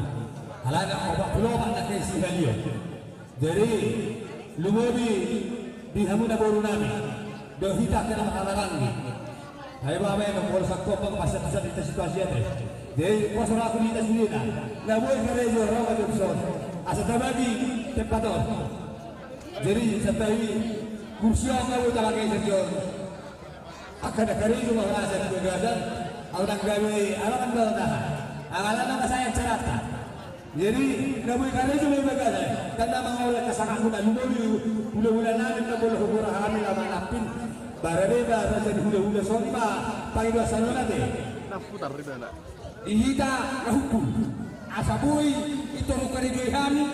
Alana opat pulu opat na ke si Galio. Jadi, lumobi di hamu na borunami, dohot hita angka na marhahamaranggi. Ai ba, baen, molo sangkop pasahat-pasahat di situasi ate. Jadi, pos rohaku di situasi na. Na boi karejo ro ma jom son. Asa tabagi tempat on. Jadi, santabi kursi on ma boi tabagi sajo. Angka na karejo ma rasa di bagasan. Au nang gabe, au nang gabe taha. Angka na nang saya carata. Jadi, na boi karejo ma i bagasan, tanda mangolek hasangapon na lumobi, hulahula nami na molo hugora hami na manapin, barade ba raja ni hulahula songon i ma pangidoan saonari ate. Na putar di bana. Di hita na hukum. Asa boi, pintor hukarejoi hami,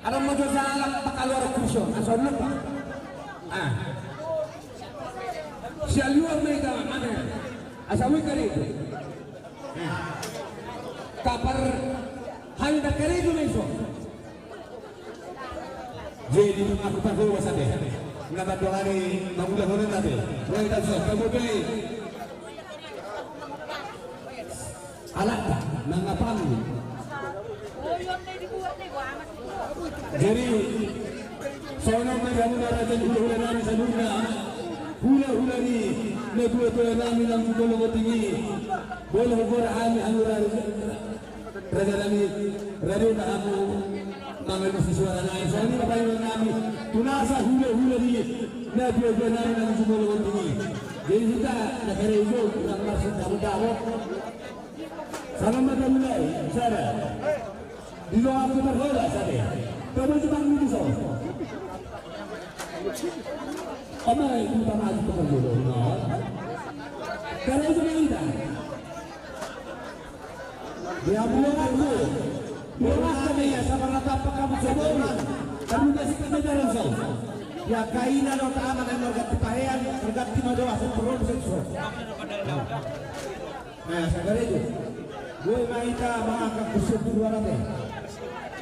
adong ma jo jalan pakaluar kursi on, asa on lupa. Ah. Sian luar ma hita, mate. Asa boi karejo. Kapar hal na karejo ma i so. Jadi aku tak bawa sate. Nggak ada doa ni, bangun dah boleh nanti. Boleh tak so, kamu beli. Alat tak, nang apa ni? Jadi, songon i ma di hamu na raja ni hulahula nami saluhutna, hulahula ni natuatua nami nang tu bolon tinggi, molo hugora hami hamu raja, raja nami, rade ma hamu mangalusi suara nai, songon i ma pangidoan nami tu nasa hulahula ni natuatua nami nang tu bolon tinggi. Jadi hita na karejo, nang marsinta mudamo. Di doa aku berhala sabe. Kamu cuma ini so. Ama itu sama aku berhala. Karena itu kita. Ya, bulan aku. Bulan aku ya, sama rata apa kamu coba. Kamu kasih kerja dalam so. Ya, kaina do ta ama na mergati pahean, mergati ma do asal turun sensor. Nah, sagari itu. Gue ma ita mangangkat kursi dua ratus.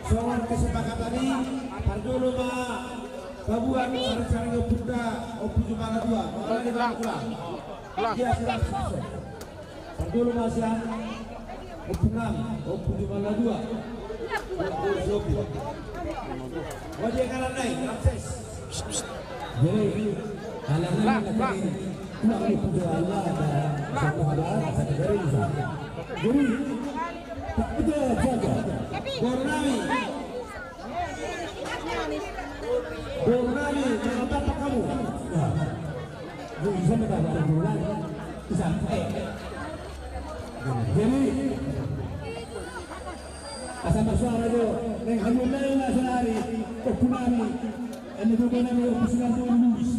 Songon kesepakatan ini, parjolo ma pabuat saring-saring ompungta, Ompu Jumala dua. Ulang, ulang. Ulang. Dia sudah selesai. Parjolo ma sian Ompu nang, Ompu Jumala dua. Ompu Sopi. Oh, dia kanan naik, Ramses. Jadi, anak-anak ini, ulang itu doa Allah, ada satu doa, satu garis. Jadi, tak ada jaga. Bornami. Bornami, jangan tampak kamu. Nah. Jadi, bisa minta bantuan. Bisa. Eh. Jadi, asa marsuara jo, neng hamu nai na sonari, Ompu nami, eme tu nami Ompu Sinambulu Lubis.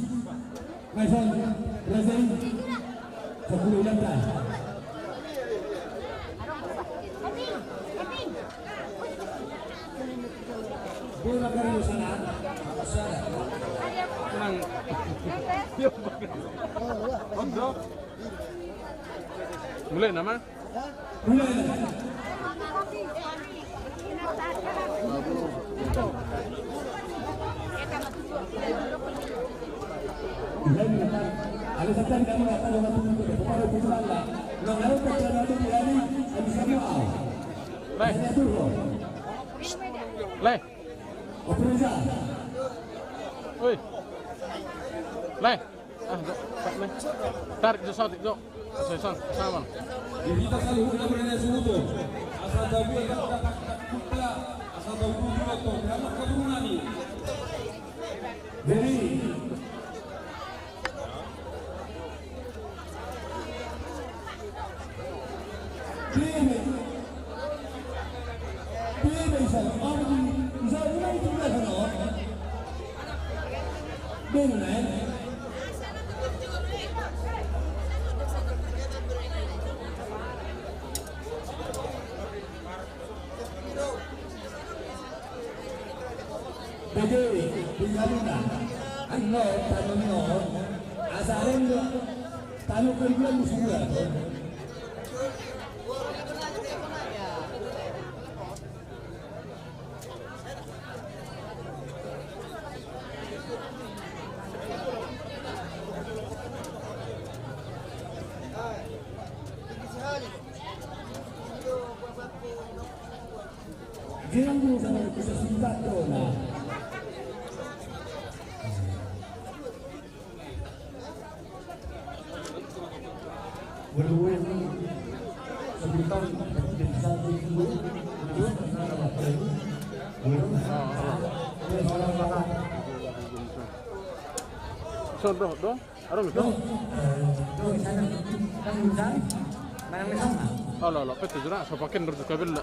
Nai son, raja i, sakulo ulang ta. Bola kari sana. Sana. Tenang. Mulai nama? Mulai. Mulai. Leh. Oi. Leh. Ah, jo, Pak, leh. Tarik jo, sotik jo. Sotik, sotik, sama. Di hita saluhutna berani suhuto. Asal tabu, asal tabu, asal tabu, asal tabu. Jadi, Jadi, tinggal na. Ano, tano ni on. Asa ren do. Tano ko dia musuh ya. Ganggu sama bisa simpat tuh, nah. Son, do, do. Aro, do. Olo, olo, pete jura, so paken ro juga bela.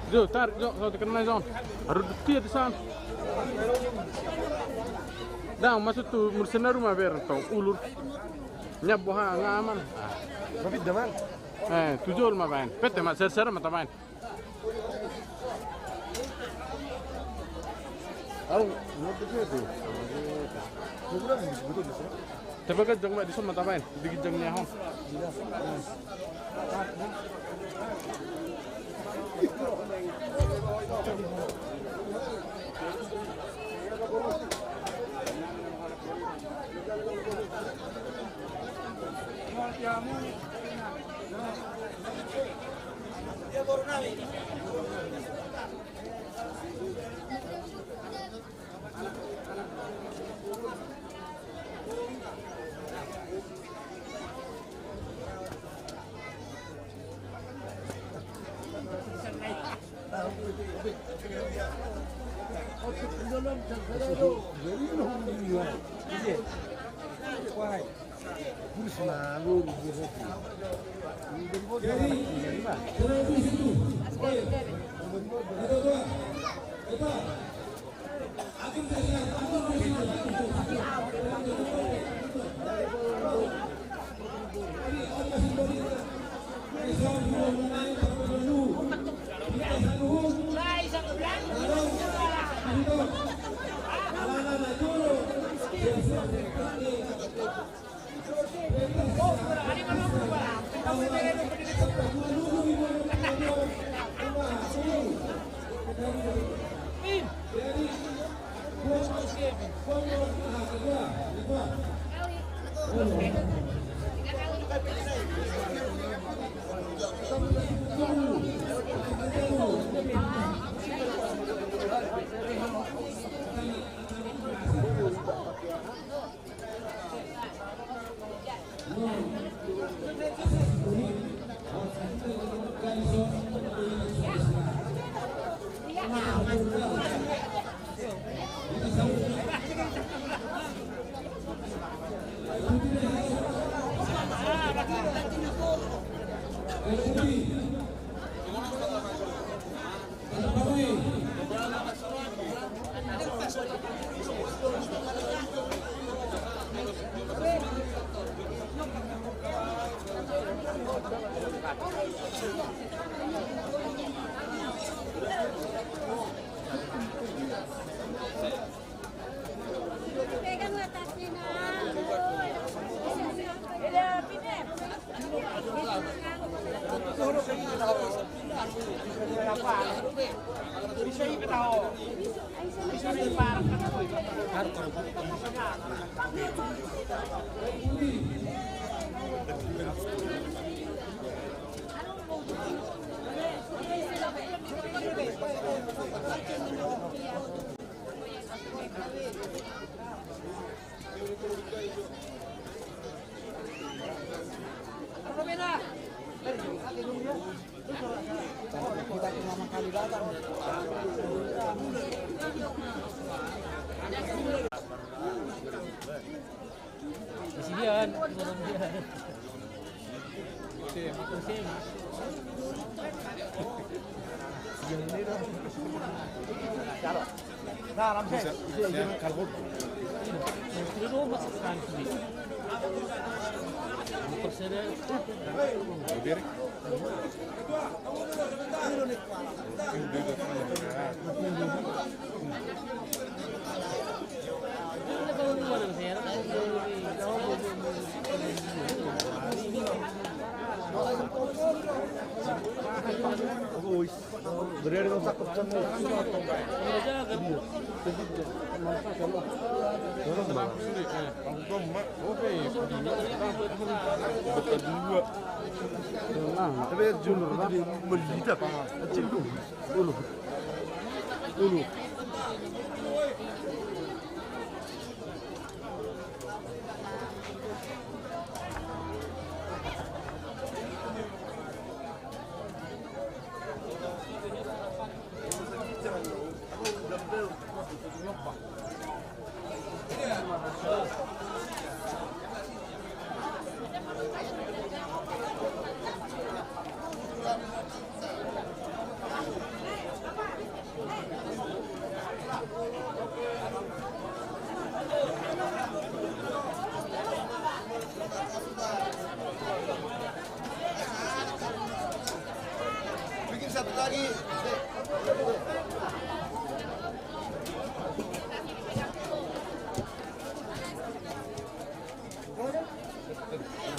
Jo, tarik jo, kau tekan naik jo. Harus dekat di sana. Dang, masuk tu mursen na rumah ber tong ulur. Nyap boha ngaman. Tapi daman. Eh, tu jol ma baen. Pete ma ser-ser ma tabaen. Tapi kan jang ma di son ma tabaen, di ginjang ni ahon. Peganglah tasnya, Nak. Kasihan. Bikin satu lagi.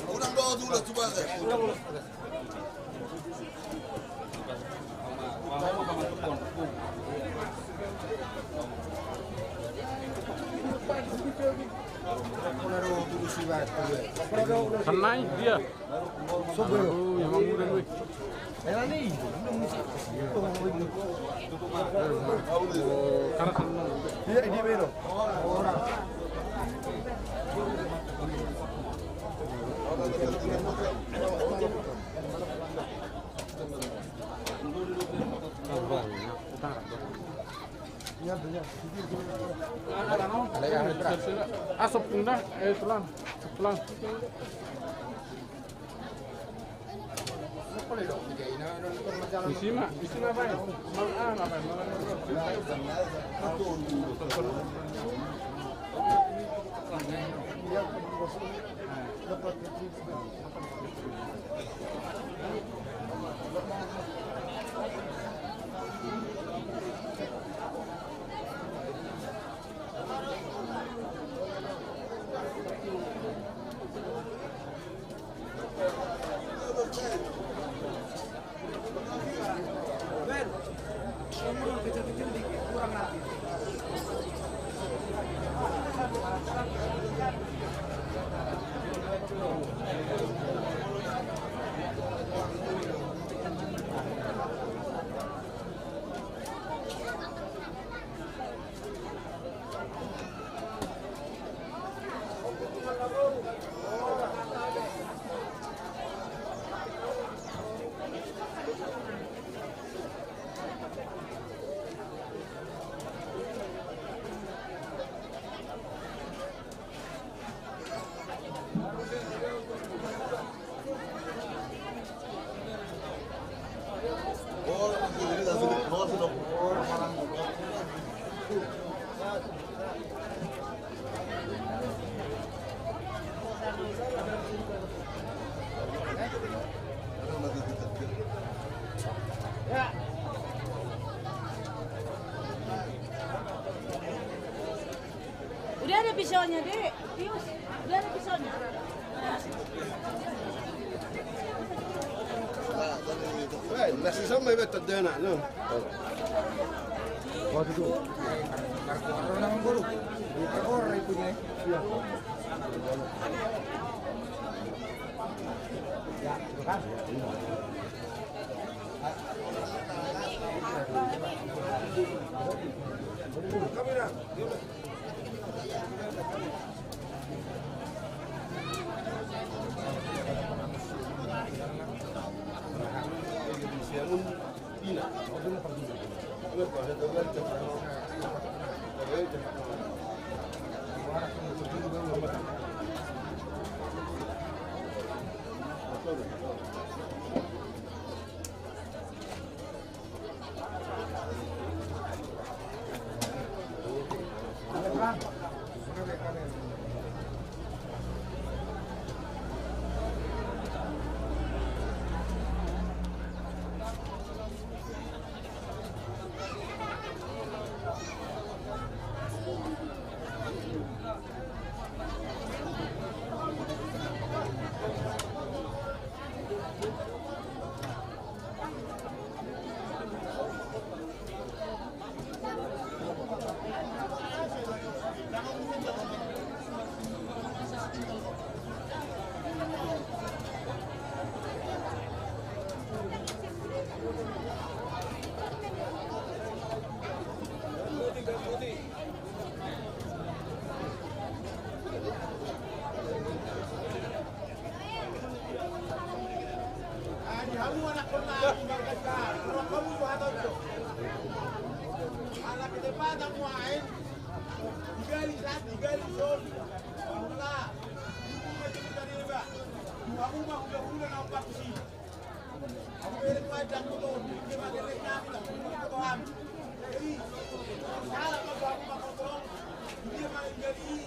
Ulang doa dulu, coba. Sanai dia. Aduh, yang mau muda gue. Karena seneng. Ah, sopung dah, eh, tulang, tulang. Isi ma, isi ma, Bang. Mal-, ah, apa, mal-, Udah ada pisaunya, Dek. Tius, udah ada pisaunya. Eh, nasi sama ya, betul dia nak, no. Waduh. Iya. Pata muaen, digali sa, digali son. Pala, hukum aja kita deba. Dua rumah udah-udah nampak sih. Aku beri kuat dan betul. Dia makin naik nabi tak betul betul kami. Jadi, salah kalau aku makan tolong. Dia makin jadi.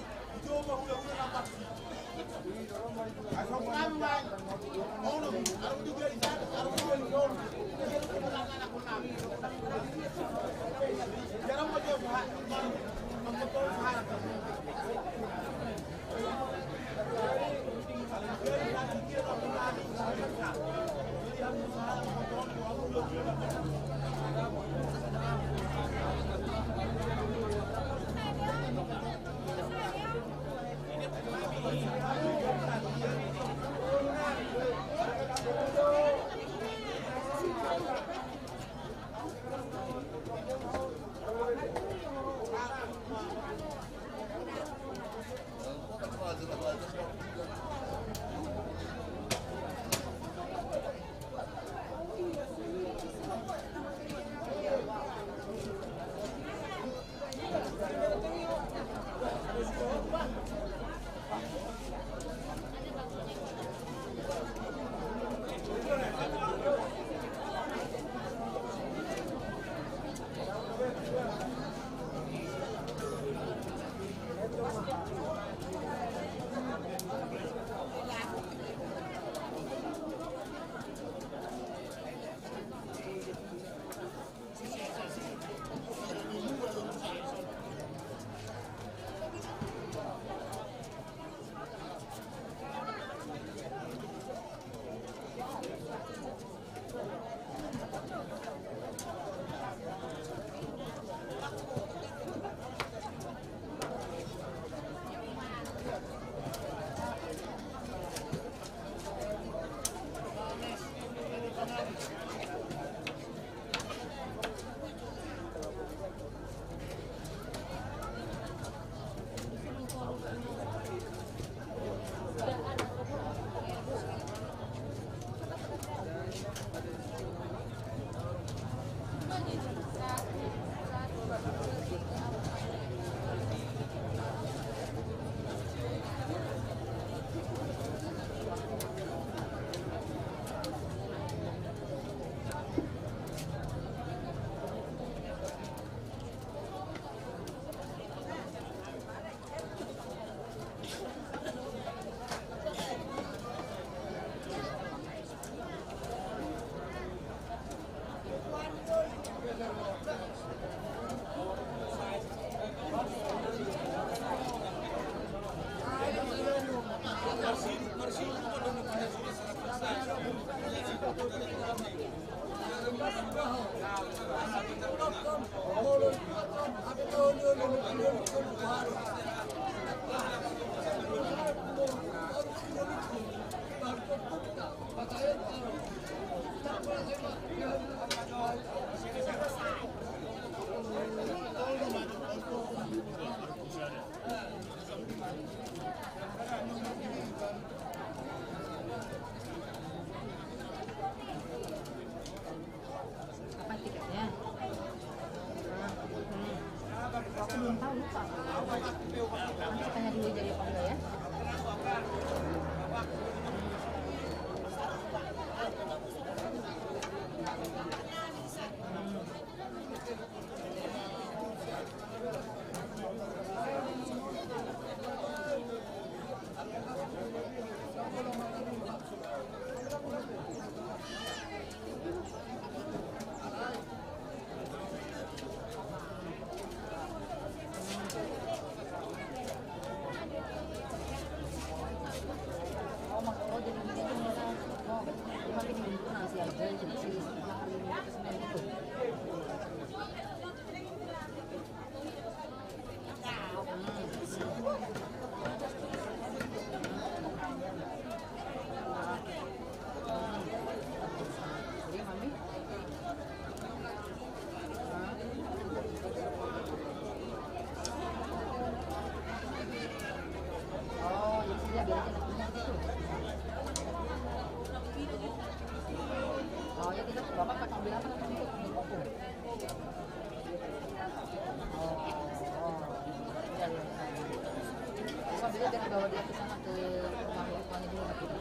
Bawa dia ke sana, ke rumah mertuanya dulu, gitu.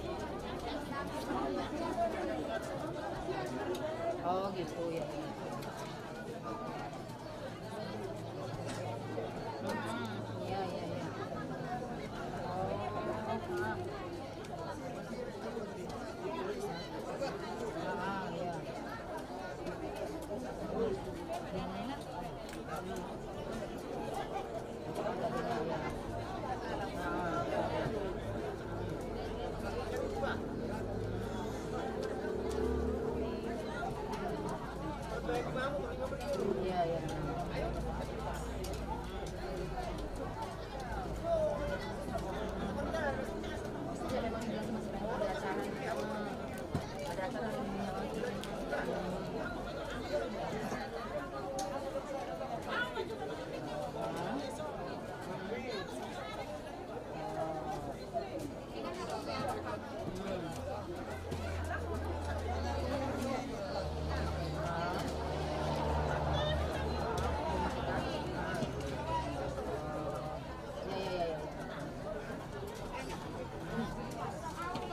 Oh, gitu, ya. Hmm, iya, iya, iya. Oh, ah. Ah, iya. Iya, iya. Ya, ya, ya, ya.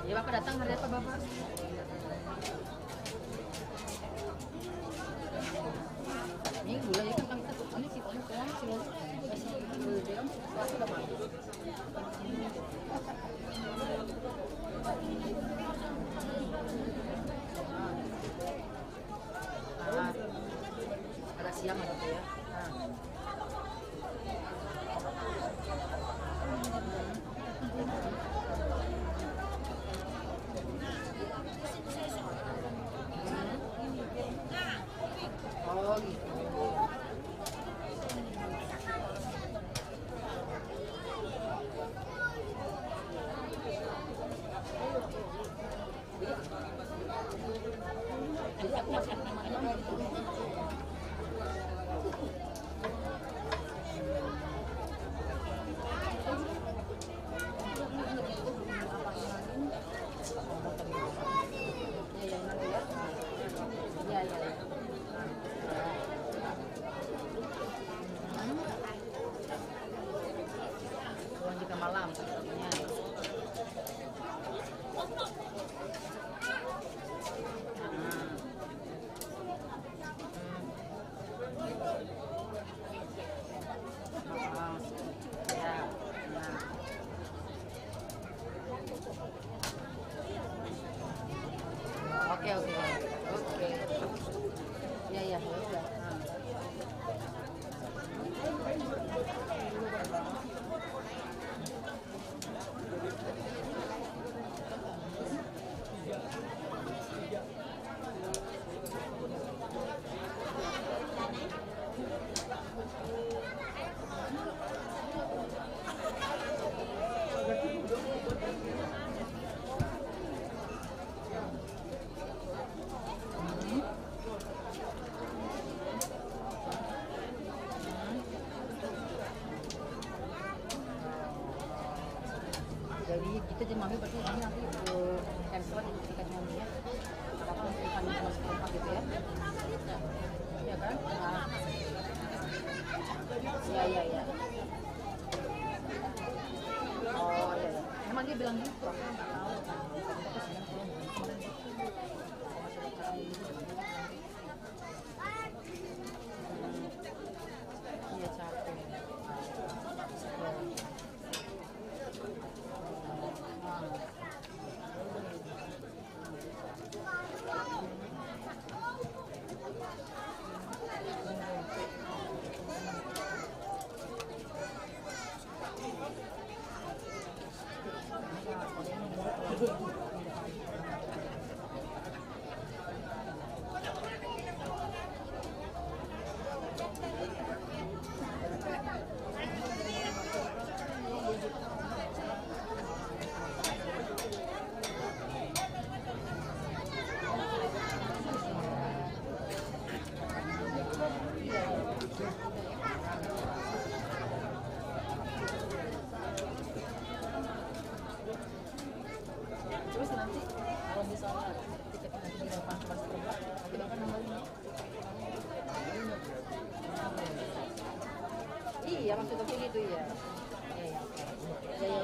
Ya, Bapak datang hari apa, Bapak? Minggu lah, ya kan, kami satu kali sih, kalau pulang sih, kalau dia, aku udah malu. Ah, agak siang ada tuh ya. Ah. Oh, gitu. Pulang juga malam. Ya. Ah. Hmm. Ah. Ya. Nah. Oke, oke. Oke. Ya, ya, ya udah. Ah. Jadi, gitu deh, Mami, berarti ini nanti, eh, cancel aja tiket Mami, ya. Apa, untuk kami sama seperempat gitu, ya. Iya, kan? Nah. Iya, iya, iya. Oh, iya, iya. Emang dia bilang gitu, aku nggak tahu. Aku senang kalau nggak kemarin. Iya, capek. Terus nanti kalau misalnya tiketnya nanti didapat pas, nanti Bapak nambah lima. Iya, maksud aku gitu, iya. Iya, iya. Iya, iya,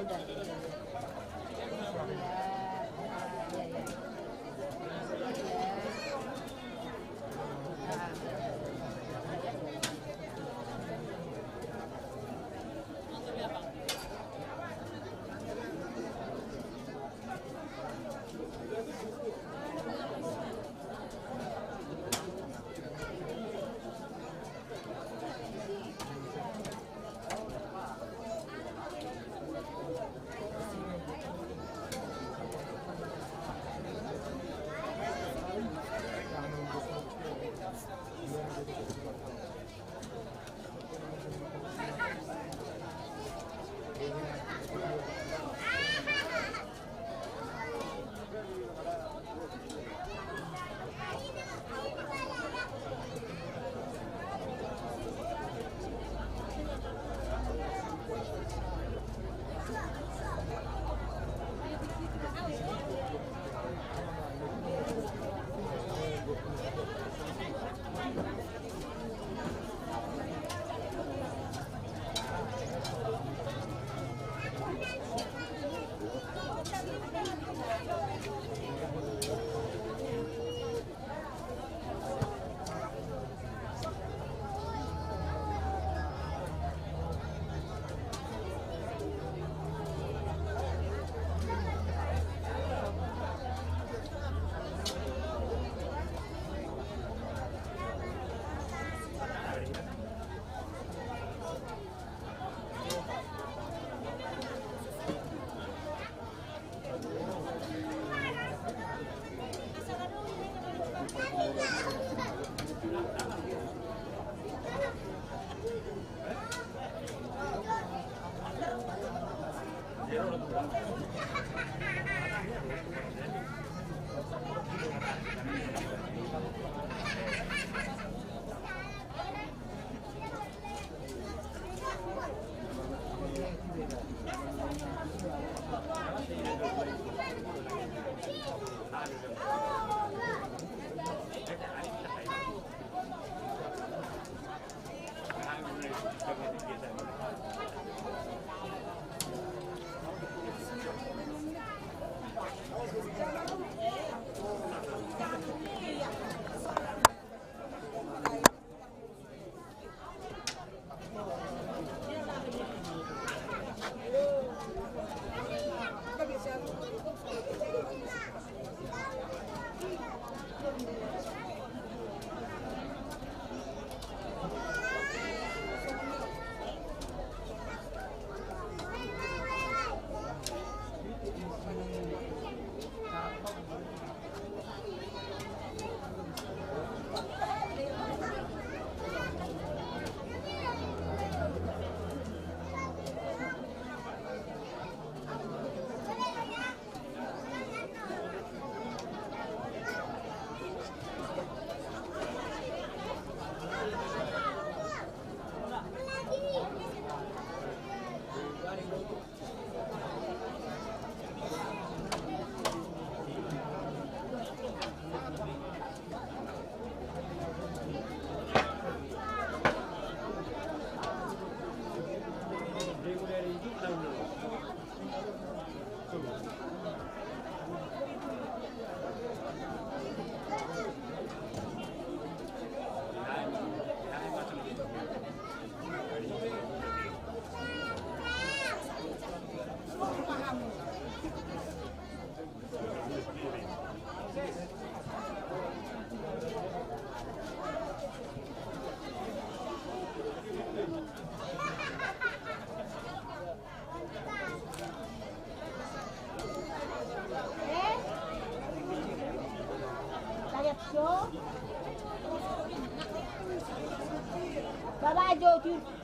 Baba jo tu.